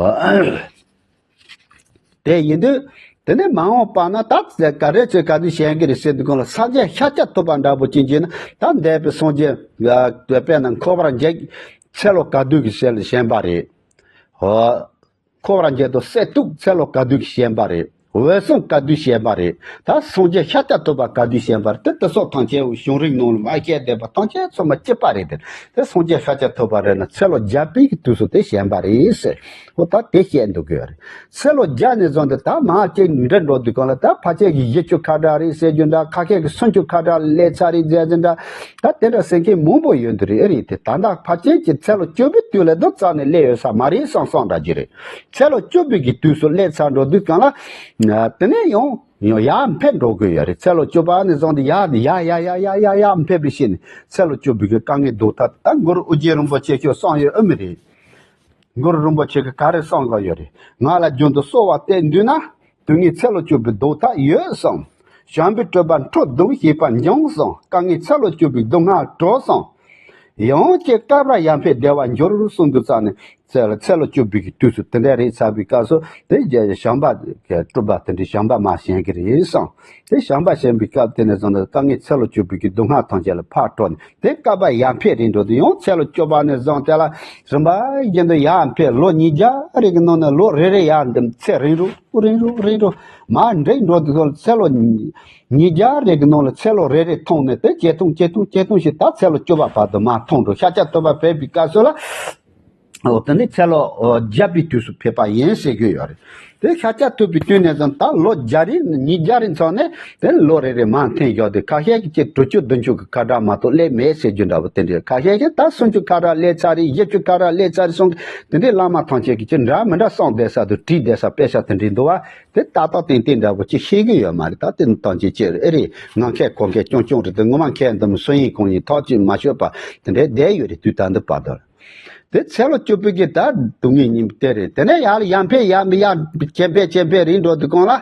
དེ་ཡིན་དུས། དེ་ནས་མ་འོངས་པ་ན་ད་ག་རེ་བྱེད་ག་དུས་ཞེན་གི་རེད་ཟེར་དུས་གང་ལ་སངས་རྒྱས་ཤཱཀྱ་ཐུབ་པ་འདྲ་པོ་ཅན་གྱིས་ན་ད་འདས་པའི་སངས་རྒྱས་དཔེར་ན་འཁོར་བར་འཇིག་ཚེ་ལོ་ག་དུས་ཀྱི་ཞེན་ཞེན་པ་རེད། འོ། འཁོར་བར་འཇིག་དང་སྲིད་དུག་ཚེ་ལོ་ག་དུས་ཀྱི་ཞེན་པ་རེད། འོད་སྲུང་ག་དུས་ཞེན་པ་རེད། ད་སངས་རྒྱས་ཤཱཀྱ་ཐུབ་པ་ག་དུས་ཞེན་པ་རེད། དེ་དེ་སོགས་ཐམས་ཅད་བྱུང་རིམ་ནང་ལ་མ་བཤད་བསྡད་པ་ཐམས་ཅད་ཚང་མ་སྐྱིད་པ་རེད་དེ། དེ་སངས་རྒྱས་ཤཱཀྱ་ཐུབ་པ་རེད་ན་ཚེ་ལོ་བརྒྱ་པའི་གི་དུས་སུ་དེ་ཞེན་པ་རེད་ཟེར། འོ་ད་དེ་བཤད་འདུག་གི་ཡོད་རེད། ཚེ་ལོ་བརྒྱ་ནས་བཟུང་སྟེ་ད་མ་གཅིག་འདྲི་འགྲོ་དུས་གང་ལ་ད་ཕལ་ཆེར་གྱི་བཞི་བཅུ་ཁ་གྲངས་རེད་ཟེར་རྒྱུ་འདྲ། ཁ་ཤས་ཀྱི་སུམ་ཅུ་ཁ་གྲངས་སླེབས་ཚར་རེད་ཟེར་རྒྱུ་འདྲ། ད་དེ་འདྲ་ཟེར་མཁན་མང་པོ་ཡོད་འདུག་རེད། ཨེ་རེད་དེ་ད་ལྟ་ཕལ་ཆེར་གྱི་ཚེ་ལོ་བཅུ་པའི་དུས་ལ་ད་རྩ་ནས་སླེབས་ཡོད་ས་མ་རེད་བསམ་བསམ་འདྲ་གྱི་རེད། ཚེ་ལོ་བཅུ་པའི་གི་དུས་སུ་སླེབས་ཚར་འགྲོ་དུས་གང་ལ། དེ་ནས་ཡང་ཡང་ཡར་འཕེལ་འགྲོ་དགོས་ཡོད་རེད། ཚེ་ལོ་བཅུ་པ་ནས་བཟུང་སྟེ་ཡར་ཡར་ཡར་ཡར་ཡར་ཡར་ཡར་འཕེལ་བའི་ཕྱིར་ནས་ཚེ་ལོ་བཅུ་པའི་གི་དཀའ་ངལ་ཟློག་ཐབས་ད་གུ་རུ་ཨོ་རྒྱན་རིན་པོ་ཆེ་ཁྱོད་གསུངས་ཡོད་ཨེ་མི་རེད། གུ་རུ་རིན་པོ་ཆེ་གིས་ག་རེ་གསུངས་གི་ཡོད་རེད། ང་ལ་རྒྱུན་དུ་གསོལ་བ་བཏབ་འདུག་ན། དུས་ངན་ཚེ་ལོ་བཅུ་པའི་ཟློག་ཐབས་ཡོད་གསུངས། བྱམས་པའི་སྤྲུལ་པ་འཕྲོ་བརླག་བྱེད་པ་འབྱུང་གསུངས། དཀའ་ངལ་ཚེ་ལོ་བཅུ་པའི་སྡུག་བསྔལ་གྲོལ་གསུངས། ཡང་ཅིག་བསྐལ་པར་ཡར་འཕེལ་བདེ་བར་འགྱུར་གསུངས་འདུག་ཙང་ནས་ཚེ་ལ་ཚེ་ལོ་བཅུ་པའི་གི་དུས་སུ་དེ་འདྲ་རེད་ཚར་བའི་སྐབས་སུ་དེ་རྗེས་བྱམས་པ་གི་སྤྲུལ་པ་དེ་འདྲའི་བྱམས་པ་མར་བྱོན་གི་རེད་གསུངས། དེ་བྱམས་པ་བྱོན་པའི་སྐབས་དེ་ནས་བཟུང་ནས་དཀའ་ངལ་ཚེ་ལོ་བཅུ་པའི་གི་སྡུག་བསྔལ་ཐམས་ཅད་ལ་ཕར་སྤྲོ་ནས། དེ་བསྐལ་པ་ཡར་འཕེལ་རེད་འགྲོ་དུས་ཡང་ཚེ་ལོ་བཅུ་པ་ནས་བཟུང་སྟེ་ལ་རིམ་པ་བཞིན་དུ་ཡར་འཕེལ། ལོ་ཉིས་བརྒྱ་རེ་གི་ནང་ནས་ལོ་རེ་རེ་ཡར་འདི་ཚེ་རིང་རུ་རིང་རུ་རིང་རུ་མར་འགྲིབ་འགྲོ་དུས་ཚེ་ལོ་ཉིས་བརྒྱ་རེ་གི་ནང་ལ་ཚེ་ལོ་རེ་རེ་ཐུང་ནས་དེ་ཇེ་ཐུང་ཇེ་ཐུང་ཇེ་ཐུང་ཞིག་ད་ཚེ་ལོ་བཅུ་པ་བར་དུ་མར་ཐུང་འགྲོ། ཤཱཀྱ་ཐུབ་པ་ཕེབས་པའི་སྐབས་སུ་ལ། འོ་དེ་ནི་ཚེ་ལོ་བརྒྱ་པའི་དུས་སུ་ཕེབས་པ་ཡིན་ཟེར་གྱི་ཡོད་རེད། དེ་ཤཱཀྱ་ཐུབ་པའི་དུས་ནས་བཟུང་ད་ལོ་བརྒྱ་རེ་ཉིས་བརྒྱ་རེ་ཚང་ནས་དེ་ལོ་རེ་རེ་མར་འཐེན་བཞག་དུས་ཁ་ཤས་ཀྱི་ཅིག་དྲུག་ཅུ་བདུན་ཅུ་གི་ཁ་གྲངས་མ་གཏོགས་སླེབས་མེད་ཟེར་རྒྱུ་འདྲ་པོ་དེ་འདྲའི་ཁ་ཤས་ཀྱིས་ད་སུམ་ཅུ་ཁ་གྲངས་སླེབས་ཚར་རེད། བཞི་བཅུ་ཁ་གྲངས་སླེབས་ཚར་རེད་གསུངས་གི། དེ་འདྲའི་བླ་མ་ཐམས་ཅད་ཀྱིས་ཅིག་འདྲ་མི་འདྲ་གསུངས་བསྡད་ས་དང་བྲིས་བསྡད་ས་དཔེ་ཆ་དེ་འདྲའི་འདུག་བ། དེ་ཏག་ཏག་ཏན་ཏན་འདྲ་པོ་ཅིག་ཤེས་ཀྱི་ཡོད་མ་རེད། ད་དེ་ཐམས་ཅད་ཅིག་ཨེ་རེད། ང་མཁས་ཁོ་མཁས་རྐྱང་རྐྱང་རེད་དེ་ངོ་མ་མཁས་འདུམ་སུ་ཡིན་གང་ཡིན་ཐག་གཅོད་མ་ཆོད་པ་དེ་འདྲའི་བསྡད་ཡོད་རེད། དུས་ད་འདི་བར་དུ། དེ་ཚེ་ལོ་བཅུ་པའི་གི་ད་སྡུག་བསྔལ་གཉིས་དེ་རེད། དེ་ནས་ཡར་ཡར་འཕེལ་ཡར་ཡར་ཇེ་འཕེལ་ཇེ་འཕེལ་རེད་འགྲོ་དུས་གང་ལ།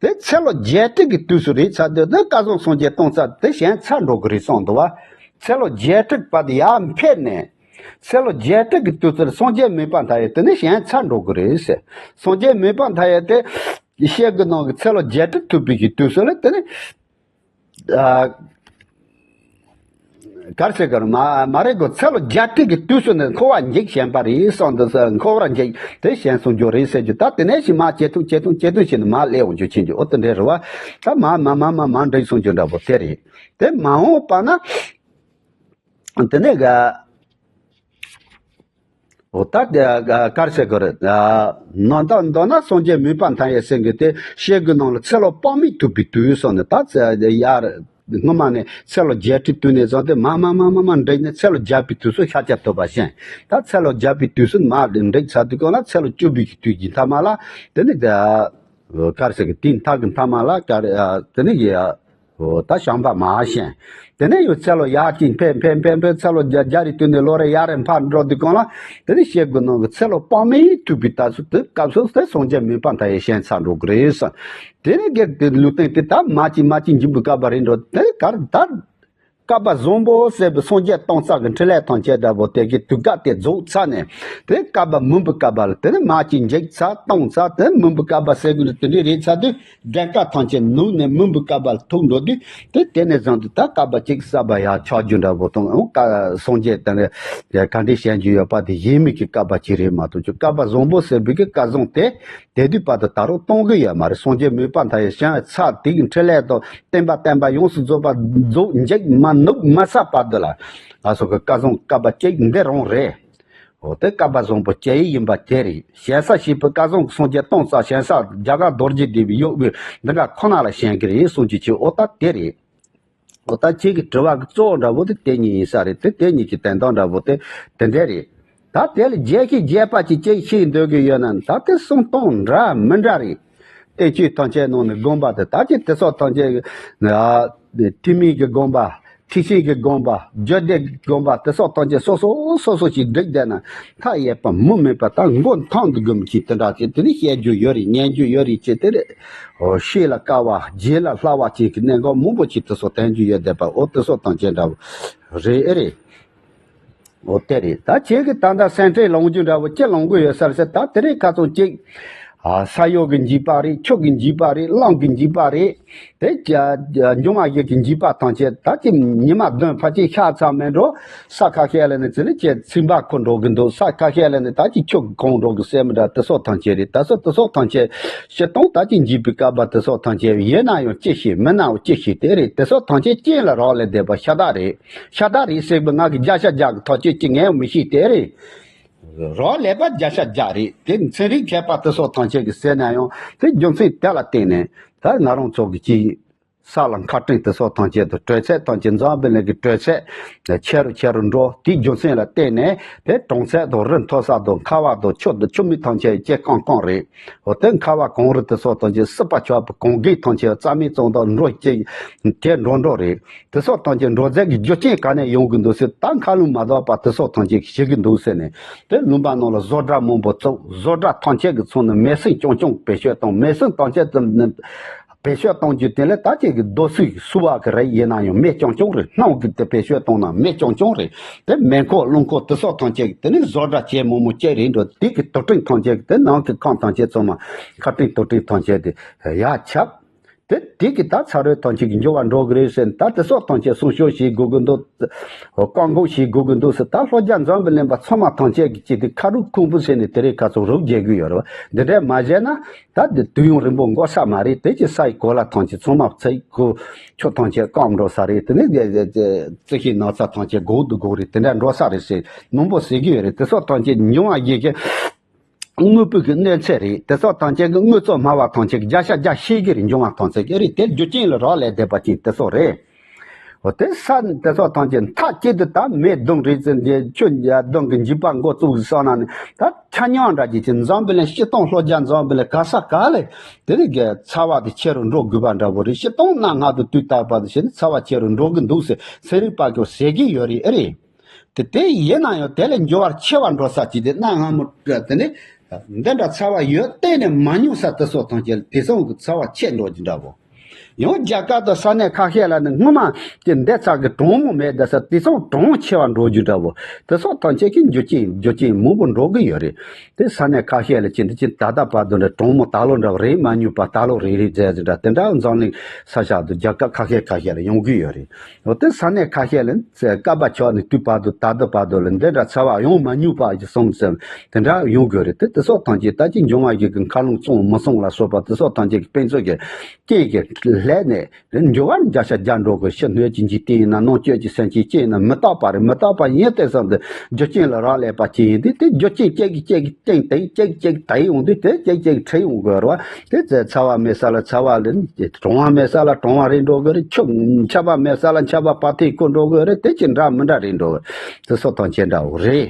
དེ་ཚེ་ལོ་བརྒྱད་ཁྲི་གི་དུས་སུ་རེད་ཚར་དུས་དེ་སྐལ་བཟང་སངས་རྒྱས་སྟོང་རྩ་དེ་ཞན་ཚར་འགྲོ་གི་རེད་གསུངས་འདུག་བ། ཚེ་ལོ་བརྒྱད་ཁྲི་བར་དུ་ཡར་འཕེལ་ནས། ཚེ་ལོ་བརྒྱད་ཁྲི་གི་དུས་སུ་སངས་རྒྱས་མི་ཕམ་མཐའ་ཡས་དེ་ནི་ཞན་ཚར་འགྲོ་གི་རེད་ཟེར། སངས་རྒྱས་མི་ཕམ་མཐའ་ཡས་དེ་བཤད་གི་ནང་གི་ཚེ་ལོ་བརྒྱད་ཁྲི་ཐུབ་པའི་གི་དུས་སུ་ལ་དེ་ནི། ཨ། གར་ཟེར་གར་མ་མ་རེད་གོ། ཚེ་ལོ་བརྒྱད་ཁྲི་གི་དུས་སུ་ནི་འཁོར་བ་འཇིག་ཞན་པ་རེད་གསུངས་འདུག་ཟེར། འཁོར་བར་འཇིག་དེ་ཞན་སོང་རྒྱུ་རེད་ཟེར་རྒྱུ། ད་དེ་ནས་ཞིག་མ་ཇེ་ཐུང་ཇེ་ཐུང་ཇེ་ཐུང་ཞིག་ནི་མ་སླེབས་འོང་རྒྱུ་ཕྱིན་རྒྱུ་ཨོ་དེ་འདྲའི་རེད་བ། ད་མ་མ་མ་མ་མ་འགྲིག་སོང་རྒྱུ་འདྲ་པོ་དེ་རེད། དེ་མ་འོངས་པ་ན། དེ་ནས་ག་འོ་ད་དེ་ག་གར་ཟེར་གི་རེད། ནང་ད་མདོར་ན་སངས་རྒྱས་མི་ཕམ་མཐའ་ཡས་ཟེར་གི་དེ་བཤད་གི་ནང་ལ་ཚེ་ལོ་དཔག་མེད་ཐུབ་པའི་དུས་སོགས་ནས་ད་ཚེ་ཡར་སྔོན་མ་ནས་ཚེ་ལོ་བརྒྱད་ཁྲི་དུས་ནས་བཟུང་སྟེ་མ་མ་མ་མ་མ་འགྲིག་ནས་ཚེ་ལོ་བརྒྱ་པའི་དུས་སུ་ཤཱཀྱ་ཐུབ་པ་བཞེངས། ད་ཚེ་ལོ་བརྒྱ་པའི་དུས་སུ་མ་འགྲིག་ཚར་དུས་གང་ལ་ཚེ་ལོ་བཅུ་པའི་གི་དུས་ཀྱི་མཐའ་མ་ལ་དེ་ནས་ག་གར་ཟེར་གི་དེའི་མཐའ་གི་མཐའ་མ་ལ་ག་རེ་དེ་ནས་ཡ། འོ་ད་བྱམས་པ་མ་ཞན། དེ་ནས་ཡང་ཚེ་ལོ་ཡར་གྱིན་ཕེབས་ཕེབས་ཕེབས་ཕེབས་ཚེ་ལོ་བརྒྱ་བརྒྱ་རེ་བསྟུད་ནས་ལོ་རེ་ཡར་རེ་འཕར་འགྲོ་དུས་སྒང་ལ། དེ་ནས་བཤད་དགོས་ནོ་གི་ཚེ་ལོ་དཔག་མེད་ཐུབ་པའི་དུས་སུ་དེ་སྐབས་སུ་དེ་སངས་རྒྱས་མོས་པ་མཐའ་ཡས་ཞན་ཚར་འགྲོ་གི་རེད་ཟེར། དེ་ནས་གེགས་དེ་ལུས་རྟེན་དེ་ད་མ་གཅིག་མ་གཅིག་འཇིག་པའི་བསྐལ་པ་རེད་འགྲོ། དེ་གར་ད་བསྐལ་པ་བཟང་པོ་ཟེར་བའི་སངས་རྒྱས་སྟོང་རྩ་གི་འཕྲིན་ལས་ཐམས་ཅད་འདྲ་པོ་དེ་གི་དུས་སྐབས་དེ་རྫོགས་ཚར་ནས། དེ་བསྐལ་པ་མུན་པའི་བསྐལ་པ་ལ་དེ་ནས་མ་གཅིག་འཇིག་ཚར་སྟོང་ཚར། དེ་མུན་པའི་བསྐལ་པ་ཟེར་དགོས་ནི་དེ་འདྲའི་རེད་ཚར་དུས། བགྲོད་དཀའ་ཐམས་ཅད་ནུབ་ནས་མུན་པའི་བསྐལ་པ་ལ་ཐུག་འགྲོ་དུས། དེ་དེ་ནས་བཟུང་སྟེ་ད་བསྐལ་པ་གཅིག་གསར་པ་ཡར་ཆགས་རྒྱུ་འདྲ་པོ་དང་། འོ་ཀ་སངས་རྒྱས་དེ་འདྲ་ག་འདྲའི་བྱེད་རྒྱུ་ཡོད་པ་དེ་ཡིན་མིན་གྱི་བསྐལ་པ་གཅིག་རེད་མ་གཏོགས། ཀྱི་བསྐལ་པ་བཟང་པོ་ཟེར་བའི་གི་སྐལ་བཟང་དེ་དེ་དུས་བར་དུ་ད་རུང་གཏོང་གི་ཡོད་མ་རེད། སངས་རྒྱས་མོས་པ་མཐའ་ཡས་ཞན་ཚར། དེ་གི་འཕྲིན་ལས་དང་བསྟན་པ་བསྟན་པ་ཡོངས་སུ་རྫོགས་པ་རྫོགས་འཇིག་མ་ནུབ་མ་ཚར་བར་དུ་ལ། ང་ཚོ་གི་བསྐལ་བཟང་བསྐལ་པ་གཅིག་འདི་རང་རེད། འོ་དེ་བསྐལ་པ་བཟང་པོ་སྐྱེ་ཡི་ཡིན་པ་དེ་རེད། ཞེ་ས་ཞེས་པའི་བསྐལ་བཟང་གི་སངས་རྒྱས་སྟོང་རྩ་ཞེ་ས་རྒྱ་གར་རྡོ་རྗེ་སྡེ་པའི་གཡོག་པོས་འདི་འདྲ་ཁོ་ན་ལ་བྱིན་གྱི་རེད་གསུང་གི་ཆེ། འོ་ད་དེ་རེད། འོ་ད་ཁྱེད་ཀྱི་དྲི་བ་གི་གཙོ་བོ་འདྲ་པོ་དེ་དེ་གཉིས་ཡིན་ས་རེད། དེ་དེ་གཉིས་ཀྱི་དོན་དག་འདྲ་པོ་དེ་དེ་འདྲ་རེད། ད་དེ་ལ་རྒྱས་ཤིང་རྒྱས་པ་ཅིག་ཅིག་ཤེས་འདོད་ཀྱི་ཡོད་ན། ད་དེ་གསུང་སྟངས་འདྲ་མི་འདྲ་རེད། བསྟན་བཅོས་ཐམས་ཅད་ནང་ནས་དགོངས་པ་དེ་ད་ཅི་དེ་སོགས་ཐམས་ཅད་ཨ་ཐུན་མིན་གྱི་དགོངས་པ། ཐེག་ཆེན་གྱི་དགོངས་པ། རྒྱུད་སྡེ་གི་དགོངས་པ་དེ་སོགས་ཐམས་ཅད་སོ་སོ་སོ་སོ་ཞིག་བསྒྲིགས་བསྡད་ན། མཐའ་ཡས་པ་མུ་མེད་པ་ད་མགོ་ཐང་དུ་སྒུམ་གྱིན་དེ་འདྲ་ཅིག་དེ་ནི་བཤད་རྒྱུ་ཡོད་རེད། ཉན་རྒྱུ་ཡོད་རེད་ཅེས་དེ་རེད། འོ་ཤེས་ལ་དཀའ་བ་བརྗེད་ལ་སླ་བ་ཅིག་གི་གནད་འགག་མང་པོ་ཅིག་དེ་སོགས་ཐོན་རྒྱུ་ཡོད་བསྡད་པ། འོ་དེ་སོགས་ཐམས་ཅད་འདྲ་བོ་རེད་ཨེ་རེད། འོ་དེ་རེད། ད་ཁྱེད་ཀྱི་ད་ལྟ་སེམས་ཁྲལ་ལངས་རྒྱུ་འདྲ་བོ་ཅི་ལངས་གི་ཡོད་ས་རེད་ཟེར། ད་དེ་རིང་ཁ་སང་གཅིག་ཨ་ས་གཡོ་གི་འཇིགས་པ་རེད། ཆུ་གི་འཇིགས་པ་རེད། རླུང་གི་འཇིགས་པ་རེད། དེ་ཀྱ་འབྱུང་བ་བཞི་གི་འཇིགས་པ་ཐམས་ཅད་ད་ཅི་ཉི་མ་བདུན་ཕལ་ཆེར་ཤར་ཚར་མེད་འགྲོ། ས་ཁ་ཤས་ལ་ནི་ཚེ་ལ་ཅེ་ཚིམ་པ་ཁོ་འགྲོ་གི་འདུག། ས་ཁ་ཤས་ལ་ནི་ད་ཅི་ཆུ་གི་གོང་འགྲོ་གི་སེ་མི་འདྲ་དེ་སོགས་ཐམས་ཅད་རེད། ད་སོ་དེ་སོགས་ཐམས་ཅད་སྤྱིར་བཏང་ད་ཅི་འཇིགས་པའི་བསྐལ་པ་དེ་སོགས་ཐམས་ཅད་ཡིན་ན་ཡང་ཅི་ཞིག་མིན་ན་ཡང་ཅི་ཞིག་དེ་རེད། དེ་སོགས་ཐམས་ཅད་རྐྱེན་ལ་རག་ལས་བསྡད་པ་ཤ་སྟག་རེད། ཤ་སྟག་རེད་ཟེར་བའི་ང་གི་བརྒྱ་ཆ་བརྒྱ་གི་ཐག་གཅོད་ཅི་ངས་མི་ཤེས་དེ་རེད། རག་ལས་པ་བརྒྱ་ཆ་བརྒྱ་རེད། དེ་ཚན་རིག་མཁས་པ་དེ་སོགས་ཐམས་ཅད་ཀྱིས་ཟེར་ན་ཡང་དེ་རྒྱུ་མཚན་དེ་ལ་བརྟེན་ནས་ད་ང་རང་ཚོ་གི་ཅི་ས་ལ་མཁའ་སྤྲིན་དེ་སོགས་ཐམས་ཅད་དུ་དྲོད་ཚད་ཐམས་ཅད་འཛམ་བུ་གླིང་གི་དྲོད་ཚད་ཆེ་རུ་ཆེ་རུ་འགྲོ། དེའི་རྒྱུ་མཚན་ལ་བརྟེན་ནས་དེ་གྲང་ཚད་དང་རི་མཐོ་ས་དང་མཁའ་དབབ་དང་ཆུ་དང་ཆུ་མིག་ཐམས་ཅད་སྐྱེ་རྐང་རྐང་རེད། འོ་དེ་མཁའ་དབབ་གངས་རི་དེ་སོགས་ཐམས་ཅད་སྲིད་པ་ཆགས་པའི་གངས་རྒན་ཐམས་ཅད་རྩ་མེད་ཙམ་དང་འགྲོ་སྐྱེ་སྐྱེ་འགྲོ་འགྲོ་རེད། དེ་སོགས་ཐམས་ཅད་འགྲོ་རྫས་ཀྱི་རྒྱུ་རྐྱེན་ག་ནས་ཡོང་གི་འདུག་ཟེར། ད་མཁའ་རླུང་མ་དག་པ་དེ་སོགས་ཐམས་ཅད་ཞིག་གི་འདུག་ཟེར་ནས་དེ་ལུང་པ་ནང་ལ་བཟོ་གྲྭ་མང་པོ་བཙུགས། བཟོ་གྲྭ་ཐམས་ཅད་ཀྱི་ཚང་ནས་མེ་ཟོན་རྐྱང་རྐྱང་བེད་སྤྱོད་བཏང་། མེ་ཟོན་ཐམས་ཅད་དུ་བེད་སྤྱོད་གཏོང་རྒྱུ་དེ་ལས་ད་ཅིག་གི་རྡོ་སོལ་གསོལ་བ་གི་རིགས་ཡིན་ན་ཡང་མེ་རྐྱང་རྐྱང་རེད། སྣུམ་གི་དེ་བེད་སྤྱོད་གཏོང་ན་མེ་རྐྱང་རྐྱང་རེད། དེ་མེ་འཁོར་རླུང་འཁོར་དེ་སོགས་ཐམས་ཅད་ཀྱི་དེ་ནི་བཟོ་གྲྭ་ཆེ་མང་མང་སྐྱེ་རེད་འགྲོ། དེ་གི་དུག་སྤྲིན་ཐམས་ཅད་ཀྱི་དེ་ནང་གི་ཁམས་ཐམས་ཅད་ཚང་མ་མཁའ་སྤྲིན་དུག་སྤྲིན་ཐམས་ཅད་དེ་ཡར་ཁྱབ། དེ་དེ་གི་ད་ཚ་རོད་ཐམས་ཅད་ཀྱི་འགྱུར་བ་འགྲོ་གི་རེད་ཟེར་ནས། ད་དེ་སོགས་ཐམས་ཅད་སྲུང་སྐྱོབ་བྱེད་དགོས་ཀྱི་འདུག། བཀག་འགོག་བྱེད་དགོས་ཀྱི་འདུག་ཟེར། ད་ལྷོ་རྒྱ་འཛམ་བུ་གླིང་པ་ཚང་མ་ཐམས་ཅད་ཀྱི་ཅིག་དེ་ཁ་རུབ་ཁུང་བུ་ཟེར་ནས་དེ་རིང་ཁ་སང་རུབ་རྒྱག་གི་ཡོད་རེད་བ། འདི་འདྲ་མ་བྱས་ན་ད་དེ་དུས་ཡུན་རིང་པོ་འགོར་ས་མ་རེད། དེ་ཅི་ས་ཡི་གོ་ལ་ཐམས་ཅད་ཚང་མ་ཚ་ཡི་གོ་ཆུ་ཐམས་ཅད་སྐམ་འགྲོ་ས་རེད། དེ་ནས་རྩི་ཤིང་ནགས་ཚལ་ཐམས་ཅད་འགོག་ཏུ་འགོག་རེད། དེ་འདྲ་འགྲོ་ས་རེད་ཟེར་མང་པོ་ཟེར་གྱི་ཡོད་རེད། དེ་སོགས་ཐམས་ཅད་འབྱུང་བ་ཡི་གེ་དངོས་པོ་གི་གནོད་འཚེ་རེད། དེ་སོགས་ཐམས་ཅད་ཀྱི་དངོས་གཙོ་སྨྲ་བ་ཐམས་ཅད་ཀྱི་བརྒྱ་ཆ་བརྒྱ་ཤེས་ཀྱི་རེད། འབྱུང་བ་ཐམས་ཅད་ཀྱི་རེད། དེ་རྒྱུ་རྐྱེན་ལ་རག་ལས་བསྡད་པ་ཅིག་དེ་སོགས་རེད། འོ་དེ་ས་དེ་སོགས་ཐམས་ཅད་མཐའ་གཅིག་ཏུ་ད་མེ་གདོན་རེད་ཟེར་འདི་ཆུ་གདོན་གྱི་འཇིགས་པ་འགོ་བཙུགས་སོང་ན་ནི་ད་ཆ་མཉམ་འདྲ་ཅིག་ཅིག་འཛམ་བུ་གླིང་སྤྱིར་བཏང་ལྷོ་རྒྱ་འཛམ་བུ་གླིང་ག་ས་ག་ལས་དེ་རིགས་ཀྱི་ཚ་བ་དེ་ཆེ་རུ་འགྲོ་དགོས་པ་འདྲ་པོ་རེད། སྤྱིར་བཏང་གནའ་སྔ་དུ་དུས་རྟག་པར་དུ་བྱས་ནས་ཚ་བ་ཆེ་རུ་འགྲོ་གི་འདུག་ཟེར་ཚན་རིག་པ་ཚོས་ཟེར་གྱི་ཡོད་རེད། ཨེ་རེད། དེ་དེ་ཡིན་ན་ཡང་དེ་ལས་འགྱུར་བ་ཆེ་བ་འགྲོ་ས་ཅིག་དེ་གནའ་སྔ་མོ་དེ་ནི་འདི་འདྲ་ཚ་བ་ཡོད་གཏན་ནས་མ་མྱོང་ས་དེ་སོགས་ཐམས་ཅད་དེང་སང་གི་ཚ་བ་ཆེ་འགྲོ་གི་འདྲ་བོ། ཡང་རྒྱ་གར་དང་ས་གནས་ཁ་ཤས་ལ་ནི་སྔོན་མ་དེ་འདི་ཚ་གི་གྲང་མོ་མེད་ད་ས་དེང་སང་གྲང་ཆེ་བ་འགྲོ་རྒྱུ་འདྲ་བོ། དེ་སོགས་ཐམས་ཅད་ཀྱི་རྒྱུ་རྐྱེན་རྒྱུ་རྐྱེན་མང་པོ་འགྲོ་གི་ཡོད་རེད། དེ་ས་གནས་ཁ་ཤས་ལ་ཅི་འདི་ཅི་ད་ལྟ་བར་དུ་འདྲ་གྲང་མོ་ད་ལོ་འདྲ་བ་རེད་མ་མྱོང་པ་ད་ལོ་རེད་རེད་ཟེར་ཟེར་འདྲ་དེ་འདྲ་འཛམ་གླིང་ས་ཆ་དུ་རྒྱལ་ཁབ་ཁ་ཤས་ཁ་ཤས་ལ་ཡོང་གི་ཡོད་རེད། འོ་དེ་ས་གནས་ཁ་ཤས་ལ་བསྐལ་པ་ཆགས་ནས་དུས་བར་དུ་ད་ལྟ་བར་དུ་ལ་འདི་འདྲ་ཚ་བ་ཡོང་མ་མྱོང་པ་ཞིག་སོང་ཟེར་དེ་འདྲ་ཡོང་དགོས་རེད། དེ་དེ་སོགས་ཐམས་ཅད་ད་ཅི་འབྱུང་བ་ཞིག་གི་མཁའ་རླུང་གཙང་མི་གཙང་ལ་སོགས་པ་དེ་སོགས་ཐམས་ཅད་ཀྱི་དཔེ་མཚོན་གྱི་རྐྱེན་གྱི་ལྷད་ནས་འགྱུར་བ་བརྒྱ་ཆ་བརྒྱ་འགྲོ་དགོས། ཕྱི་སྣོད་ཀྱི་འཇིག་རྟེན་ཡིན་ན་ནང་བཅུད་ཀྱི་སེམས་ཅན་སྐྱེ་ཡིན་ན་མི་རྟག་པ་རེད། མི་རྟག་པ་ཡིན་དེ་ཙམ་དུ་རྒྱུ་རྐྱེན་ལ་རག་ལས་པ་ཅི་ཡིན་དུས་དེ་རྒྱུ་རྐྱེན་གཅིག་གིས་གཅིག་གིས་རྐྱེན་དེ་གཅིག་གིས་གཅིག་དེ་ཡོང་དུས་དེ་གཅིག་གཅིག་འཁྲུལ་ཡོང་དགོས་རེད་བ། དེ་ཚེ་ཚ་བ་མེད་ས་ལ་ཚ་བ་ལ་གྲང་བ་མེད་ས་ལ་གྲང་བ་རེད་འགྲོ་གི་རེད། ཆུ་ཆར་པ་མེད་ས་ལ་ཆར་པ་བར་ཐིག་ཁོ་འགྲོ་གི་རེད། དེ་ཅི་འདྲ་མི་འདྲ་རེད་འགྲོ་གི་རེད། དེ་སོགས་ཐམས་ཅད་འདྲ་བོ་རེད།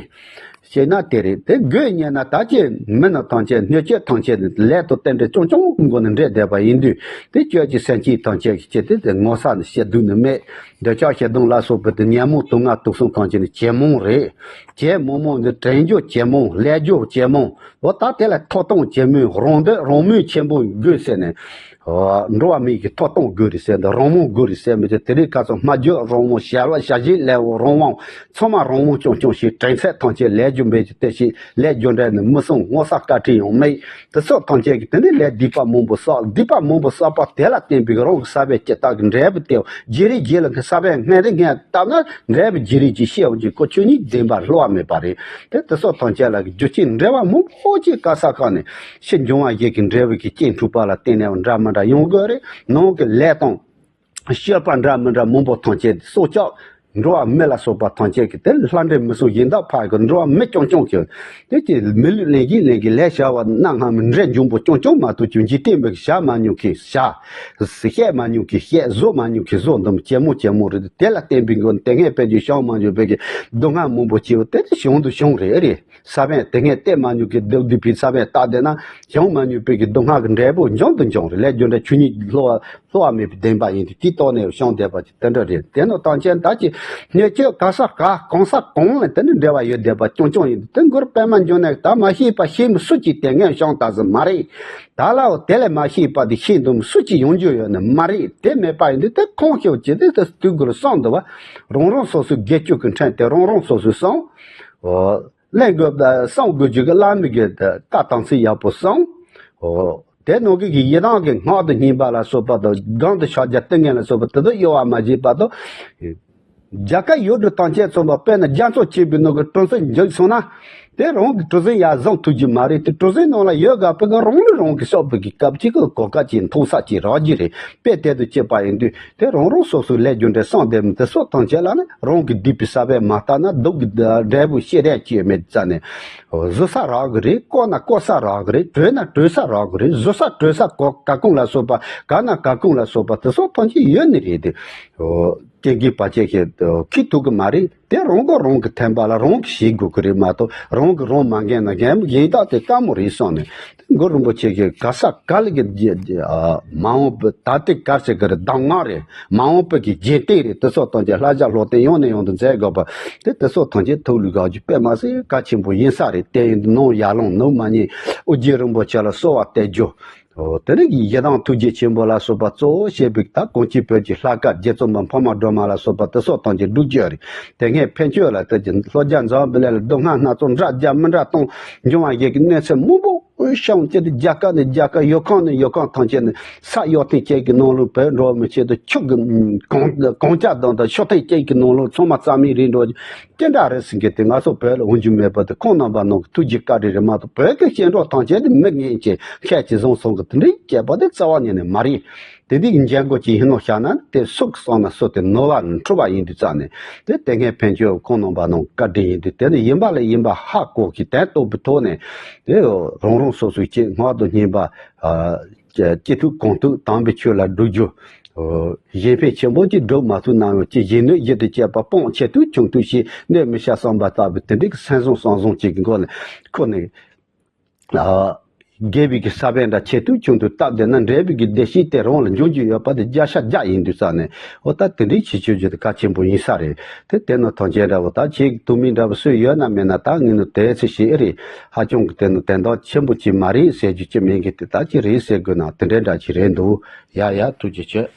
ཞེ་ན་དེ་རེད། དེ་དགོས་ཉེ་ན་ད་ཅི་མི་ནི་ཐམས་ཅད་སྣོད་བཅུད་ཐམས་ཅད་ནི་ལས་དང་རྟེན་འབྲེལ་རྐྱང་རྐྱང་གི་སྒོ་ནས་འདྲེས་བསྡད་པ་ཡིན་དུས། དེ་ཁྱོད་ཀྱི་སེམས་ཅན་ཐམས་ཅད་ཀྱི་ཆེད་དུ་དེ་ངོ་ཚ་ནི་བྱེད་སྡུག་ནི་མེད། འདོད་ཆགས་ཞེ་སྡང་ལ་སོགས་པའི་དེ་ཉོན་མོངས་དུག་ལྔ་དུག་གསུམ་ཐམས་ཅད་ནི་ཇེ་མང་རེད། ཇེ་མང་མང་དུ་དྲན་རྒྱུ་ཇེ་མང་། ལས་རྒྱུ་ཇེ་མང་། འོ་ད་དེ་ལ་ཐོབ་ཐང་ཇེ་མང་། རང་འདོད་རང་མོས་ཆེན་པོ་དགོས་ཟེར་ནས། འགྲོ་བ་མི་ཡི་ཐོབ་ཐང་དགོས་རེད་ཟེར་འདི་རང་དབང་དགོས་རེད་ཟེར་མི་དེ། དེ་རིང་ཁ་སང་སྨྲ་བརྗོད་རང་དབང་། བྱ་བ་བྱ་བྱེད་ལས་དབང་རང་དབང་། ཚང་མ་རང་དབང་རྐྱང་རྐྱང་ཞིག་དྲན་ཚད་ཐམས་ཅད་ལས་རྒྱུ་འབྲས་ཀྱི་ལྟོས་ཤིག་ལས་རྒྱུ་འབྲས་ནི་མི་གསུང་། ངོ་ཚ་བཀའ་དྲིན་ཡང་མེད། དེ་ཚོ་ཐམས་ཅད་ཀྱིས་དེ་ནི་ལས་སྡིག་པ་མང་པོ་བསགས། སྡིག་པ་མང་པོ་བསགས་པ་དེ་ལ་བརྟེན་པའི་རང་གི་ས་བོན་ཇི་ལྟ་གི་འབྲས་བུ་དེའོ། བརྗེ་རེས་བརྗེ་ལ་ས་བོན་སྔོན་རེ་སྔོན་བཏབ་ན་འབྲས་བུ་བརྗེ་རེས་ཀྱི་ཤེས་འོང་གི་ཁོ་ཆོས་ཉིད་བདེན་པ་བསླུ་བ་མེད་པ་རེད། དེ་དེ་ཚོ་ཐམས་ཅད་ལ་གི་རྒྱུ་རྐྱེན་འབྲེལ་བ་མང་པོ་ཅིག་ག་ས་ག་ནས་ཕྱི་འབྱུང་བ་ཞིག་གི་འབྲས་བུ་གི་རྐྱེན་འཁྲུགས་པ་ལ་བརྟེན་ནས་འདྲ་མི་འདྲ་ཡོང་དགོས་རེད། ནང་གི་ལས་དང་སྤྱོད་པ་འདྲ་མི་འདྲ་མང་པོ་ཐམས་ཅད་སྲོག་ཆགས་འགྲོ་བ་མི་ལ་སོགས་པ་ཐམས་ཅད་ཀྱི་དེ་ལྷ་འདྲེ་མི་གསུམ་གཞན་དག་ཕར་གི་འགྲོ་བ་མི་རྐྱང་རྐྱང་གི་དེ་ཀྱི་མི་ལུས་ལེན་གྱིན་ལེན་གྱིན་ལས་བྱ་བ་གནའ་སྔ་མོའི་འདྲེ་འབྱུང་པོ་རྐྱང་རྐྱང་མ་གཏོགས་ཀྱི་འཇིག་རྟེན་པའི་བྱ་མ་མྱོང་གི་བྱ། བཤད་མ་མྱོང་གི་བཤད། བཟོ་མ་མྱོང་གི་བཟོ། འདི་མོ་ཇེ་མང་ཇེ་མང་རེད། དེ་ལ་བརྟེན་པའི་མགོ་ནས་དེ་སྔའི་དཔལ་འབྱོར་བྱུང་མ་མྱོང་བའི་གི་སྡུག་བསྔལ་མང་པོ་སྐྱེ་བ་དེ་དེ་བྱུང་དུ་བྱུང་རེད། ཨེ་རེད། ས་བོན་དེ་སྔའི་བལྟས་མ་མྱོང་གི་སྡུག་སྡུག་པའི་ས་བོན་བཏབ་བསྡད་ན་བྱུང་མ་མྱོང་པའི་གི་སྡུག་བསྔལ་གི་འབྲས་བུ་འབྱུང་དུ་འབྱུང་རེད། ལས་རྒྱུ་འབྲས་ཆོས་ཉིད་བསླུ་བ་བསླུ་བ་མེད་པའི་བདེན་པ་ཡིན་དུས་དེའི་ཐོག་ནས་བྱུང་བསྡད་པ་ཅིག་དེ་འདྲ་རེད། དེ་ནི་ཐམས་ཅད་ད་ཀྱི་སྣོད་བཅུད་ག་ས་ག་གང་ས་གང་ལ་དེ་ནི་འབྲེལ་བ་ཡོད་བསྡད་པ་རྐྱང་རྐྱང་ཡིན་དུས། དེ་མགོར་པད་མ་འབྱུང་གནས་ད་མ་ཤེས་པ་ཤེས་མི་སུ་གཅིག་དེ་སྔོན་བྱུང་ད་གཟིགས་མ་རེད། ད་ལའོ་དེ་ལས་མ་ཤེས་པ་དེ་ཤེས་འདུག་མི་སུ་གཅིག་ཡོང་རྒྱུ་ཡོད་ནི་མ་རེད། དེ་མེད་པ་ཡིན་དུས་དེ་ཁོང་ཤེས་ཀྱི་དེ་དེ་དུས་འགོར་བསམ་འདུག་བ། རང་རང་སོ་སོའི་དགེ་སྐྱོ་གི་ཕྲན་དེ་རང་རང་སོ་སོའི་བསམ། ཨོ། གླེང་དགོས་པ་གསུང་དགོས་རྒྱུ་གི་བླ་མའི་གི་བཀའ་དམ་ཚིག་ཡག་པོ་གསུང་། ཨོ། དེ་ནང་གི་གི་ཡི་དམ་གི་སྔགས་དང་བསྙེན་པ་ལ་སོགས་པ་དང་སྒོམ་དང་ཕྱག་རྒྱ་ཏིང་ངེ་ལ་སོགས་པ་དེ་དག་གཡོ་བ་མ་བྱས་པ་དང་། རྒྱ་གར་ཡུལ་གྲུ་ཐམས་ཅད་ཚང་མ་དཔེར་ན་རྒྱ་མཚོ་ཆེན་པོའི་ནང་གི་གྲུ་གཟིངས་འཇུག་སོང་ན། དེ་རང་གི་གྲུ་གཟིངས་ཡར་བཟུང་ཐུབ་ཀྱི་མ་རེད་དེ། གྲུ་གཟིངས་ནང་ལ་ཡོད་དགའ་བོ་གི་རང་ལུས་རང་གིས་གསོག་པའི་གི་སྐབས་གཅིག་གི་གོ་སྐབས་ཅིག་མཐོང་ས་ཅིག་རག་གི་རེད། དཔེ་དེ་དང་གཅིག་པ་ཡིན་དུས། དེ་རང་རང་སོ་སོའི་ལས་རྒྱུ་འབྲས་བསམ་བསྡད་མི་དེ་སོགས་ཐམས་ཅད་ལ་ནི་རང་གི་སྡིག་པའི་ས་བོན་མ་བཏབ་ན་སྡུག་གི་འབྲས་བུ་ཤེས་རན་གྱི་མེད་ཙང་ནས། བཟོ་ས་རག་གི་རེད། བཀོལ་ན་བཀོལ་ས་རག་གི་རེད། བྲོས་ན་བྲོས་ས་རག་གི་རེད། བཟོ་ས་བྲོས་ས་གོ་ག་གོང་ལ་སོགས་པ་ག་ན་ག་གོང་ལ་སོགས་པ་དེ་སོགས་ཐམས་ཅད་ཡོད་ནི་རེད་དེ། སྐྱེ་དགུའི་བར་ཆད་ཞིག་ཁྱེར་ཐུབ་ཀྱི་མ་རེད། དེ་རང་གིས་རང་གི་ཐེམ་པ་ལ་རང་གིས་ཤེས་དགོས་ཀྱི་རེད་མ་གཏོགས། རང་གིས་རང་མ་འགེམས་ན་འགེམས་གཞན་དག་དེ་དཀའ་མོ་རེད་བསམ་ནས། གུ་རུ་རིན་པོ་ཆེ་གིས་ག་ས་ག་ལ་གི་རྒྱ་རྒྱ་ཨ་མ་འོངས་པའི་ད་ལྟའི་གར་ཞིག་གི་རེད། གདམས་ངག་རེད། མ་འོངས་པའི་གི་རྒྱུན་གཏན་རེད། དེ་སོགས་ཐམས་ཅད་བསླབ་བྱ་སློབ་སྟོན་ཡང་ནས་ཡང་དུ་མཛད་དགོས་པ། དེ་དེ་སོགས་ཐམས་ཅད་ཐུགས་ལ་བཞག་རྒྱུ་དཔེ་མ་སྲིད་གལ་ཆེན་པོ་ཡིན་ས་རེད། དེ་ཡིན་དུས་ནང་ཡར་ལངས་ནུབ་མ་ཉན། ཨོ་རྒྱན་རིན་པོ་ཆེ་ལ་གསོལ་བ་འདེབས་རྒྱུ། ཨོ། དེ་ནས་ཡི་དམ་ཐུགས་རྗེ་ཆེན་པོ་ལ་སོགས་པ་གཙོ་བོ་བྱས་པའི་ད་གངས་ཅན་བོད་ཀྱི་ལྷ་སྐལ་རྗེ་བཙུན་མ་འཕགས་མ་སྒྲོལ་མ་ལ་སོགས་པ་དེ་སོགས་ཐམས་ཅད་སྒྲུབ་རྒྱུ་རེད། དེ་སྔའི་ཕན་ཆོད་ལ་དེ་ཀྱི་ལྷོ་རྒྱ་འཛམ་བུ་གླིང་ལ་སྡུག་བསྔལ་སྣ་ཚོགས་འདྲ་རྒྱ་མི་འདྲ་དང་འབྱུང་བ་ཞིག་གི་གནས་ཚུལ་མང་པོ་བྱུང་སྟེ། རྒྱ་གར་ནས་རྒྱ་གར། ཡུལ་ཁམས་ནས་ཡུལ་ཁམས་ཐམས་ཅད་ནས་ས་གཡོ་ཐེངས་གཅིག་གི་ནང་ལོགས་བོད་འགྲོ་བ་མི་ཆེད་དུ་ཆུ་གི་གངས་གངས་ཆུ་དང་དང་ཆུ་ཐེངས་གཅིག་གི་ནང་ལོགས་ཚང་མ་རྩ་མེད་རེད་འགྲོ། ཅི་འདྲ་རེད་ཟེར་མཁན་དེ་ང་ཚོ་བོད་ལ་འོང་རྒྱུ་མེད་པ་དེ་ཁོང་རྣམ་པ་ནང་གི་ཐུགས་རྗེ་བཀའ་དྲིན་རེད་མ་གཏོགས། བོད་ཀྱི་སྐྱེ་འགྲོ་ཐམས་ཅད་དེ་མི་ངན་གྱིས་ཤེད་ཀྱིས་བཟུང་སོང་གི་དེ་འདྲའི་སྐྱེས་པ་དེ་རྩ་བ་ཉིད་ནས་མ་རེད། དེ་འདྲའི་འཇལ་དགོས་ཀྱི་ཡིན་ནོ་བཞག་ན་དེ་སུ་གིས་བསམ་ན་སུ་དེ་ནོར་བ་འཁྲུལ་བ་ཡིན་དུས་ཙང་ནས། དེ་དེ་སྔའི་ཕན་ཆོད་ཁོང་རྣམ་པ་ནང་བཀའ་དྲིན་ཡིན་དུས། དེ་ནི་ཡིན་པ་ལ་ཡིན་པ་ཧ་གོ་གི་དོན་རྟོགས་པའི་ཐོག་ནས། དེ་རང་རང་སོ་སོའི་ཆེད་སྔགས་དང་བསྙེན་པ། ཨ། ཅི་ཐུབ་གང་ཐུབ་དམ་པའི་ཆོས་ལ་སྒྲུབ་རྒྱུ། ཨོ། གཞན་ཕན་ཆེན་པོ་ཅིག་སྒྲུབ་མ་ཐུབ་ན་ཡང་ཅི་གཞན་གནོད་གཞི་དང་བཅས་པ་སྤང་། ཆེ་ཐུབ་ཆུང་ཐུབ་ཞིག་གནོད་མི་བྱ་བསམ་པ་ལྟ་བུའི་དེ་འདྲའི་གི་སེམས་བཟང་བསམ་བཟང་ཅིག་གི་སྒོ་ནས་ཁོ་ནི། ཨ། དགེ་བའི་གི་ས་བོན་འདྲ་ཆེ་ཐུབ་ཆུང་ཐུབ་བཏབ་བསྡད་ན་འབྲས་བུ་གི་བདེ་སྐྱིད་དེ་རང་ལ་འབྱུང་རྒྱུ་ཡོད་པ་དེ་བརྒྱ་ཆ་བརྒྱ་ཡིན་དུས་ཙང་ནས། འོ་ད་དེ་འདྲའི་བྱེད་ཆོག་རྒྱུ་དེ་གལ་ཆེན་པོ་ཡིན་ས་རེད། དེ་དེ་ནི་ཐམས་ཅད་འདྲ་བོ་ད་ཁྱེད་ཐུགས་མི་འདྲ་བོ་སུ་ཡོད་ན་མེད་ན་ད་ངས་ནི་དེ་ཚེ་ཞེས་ཨེ་རེད། ཧ་ཅང་གི་དེ་ནི་དོན་དག་ཆེན་པོ་ཅིག་མ་རེད་ཟེར་རྒྱུ་ཅི་མིན་གི་དེ་ད་ཅི་རེད་ཟེར་དགོས་ན་དེ་འདྲའི་འདྲ་ཅིག་རེད་འདུག་ཡ་ཡ་ཐུགས་རྗེ་ཆེ།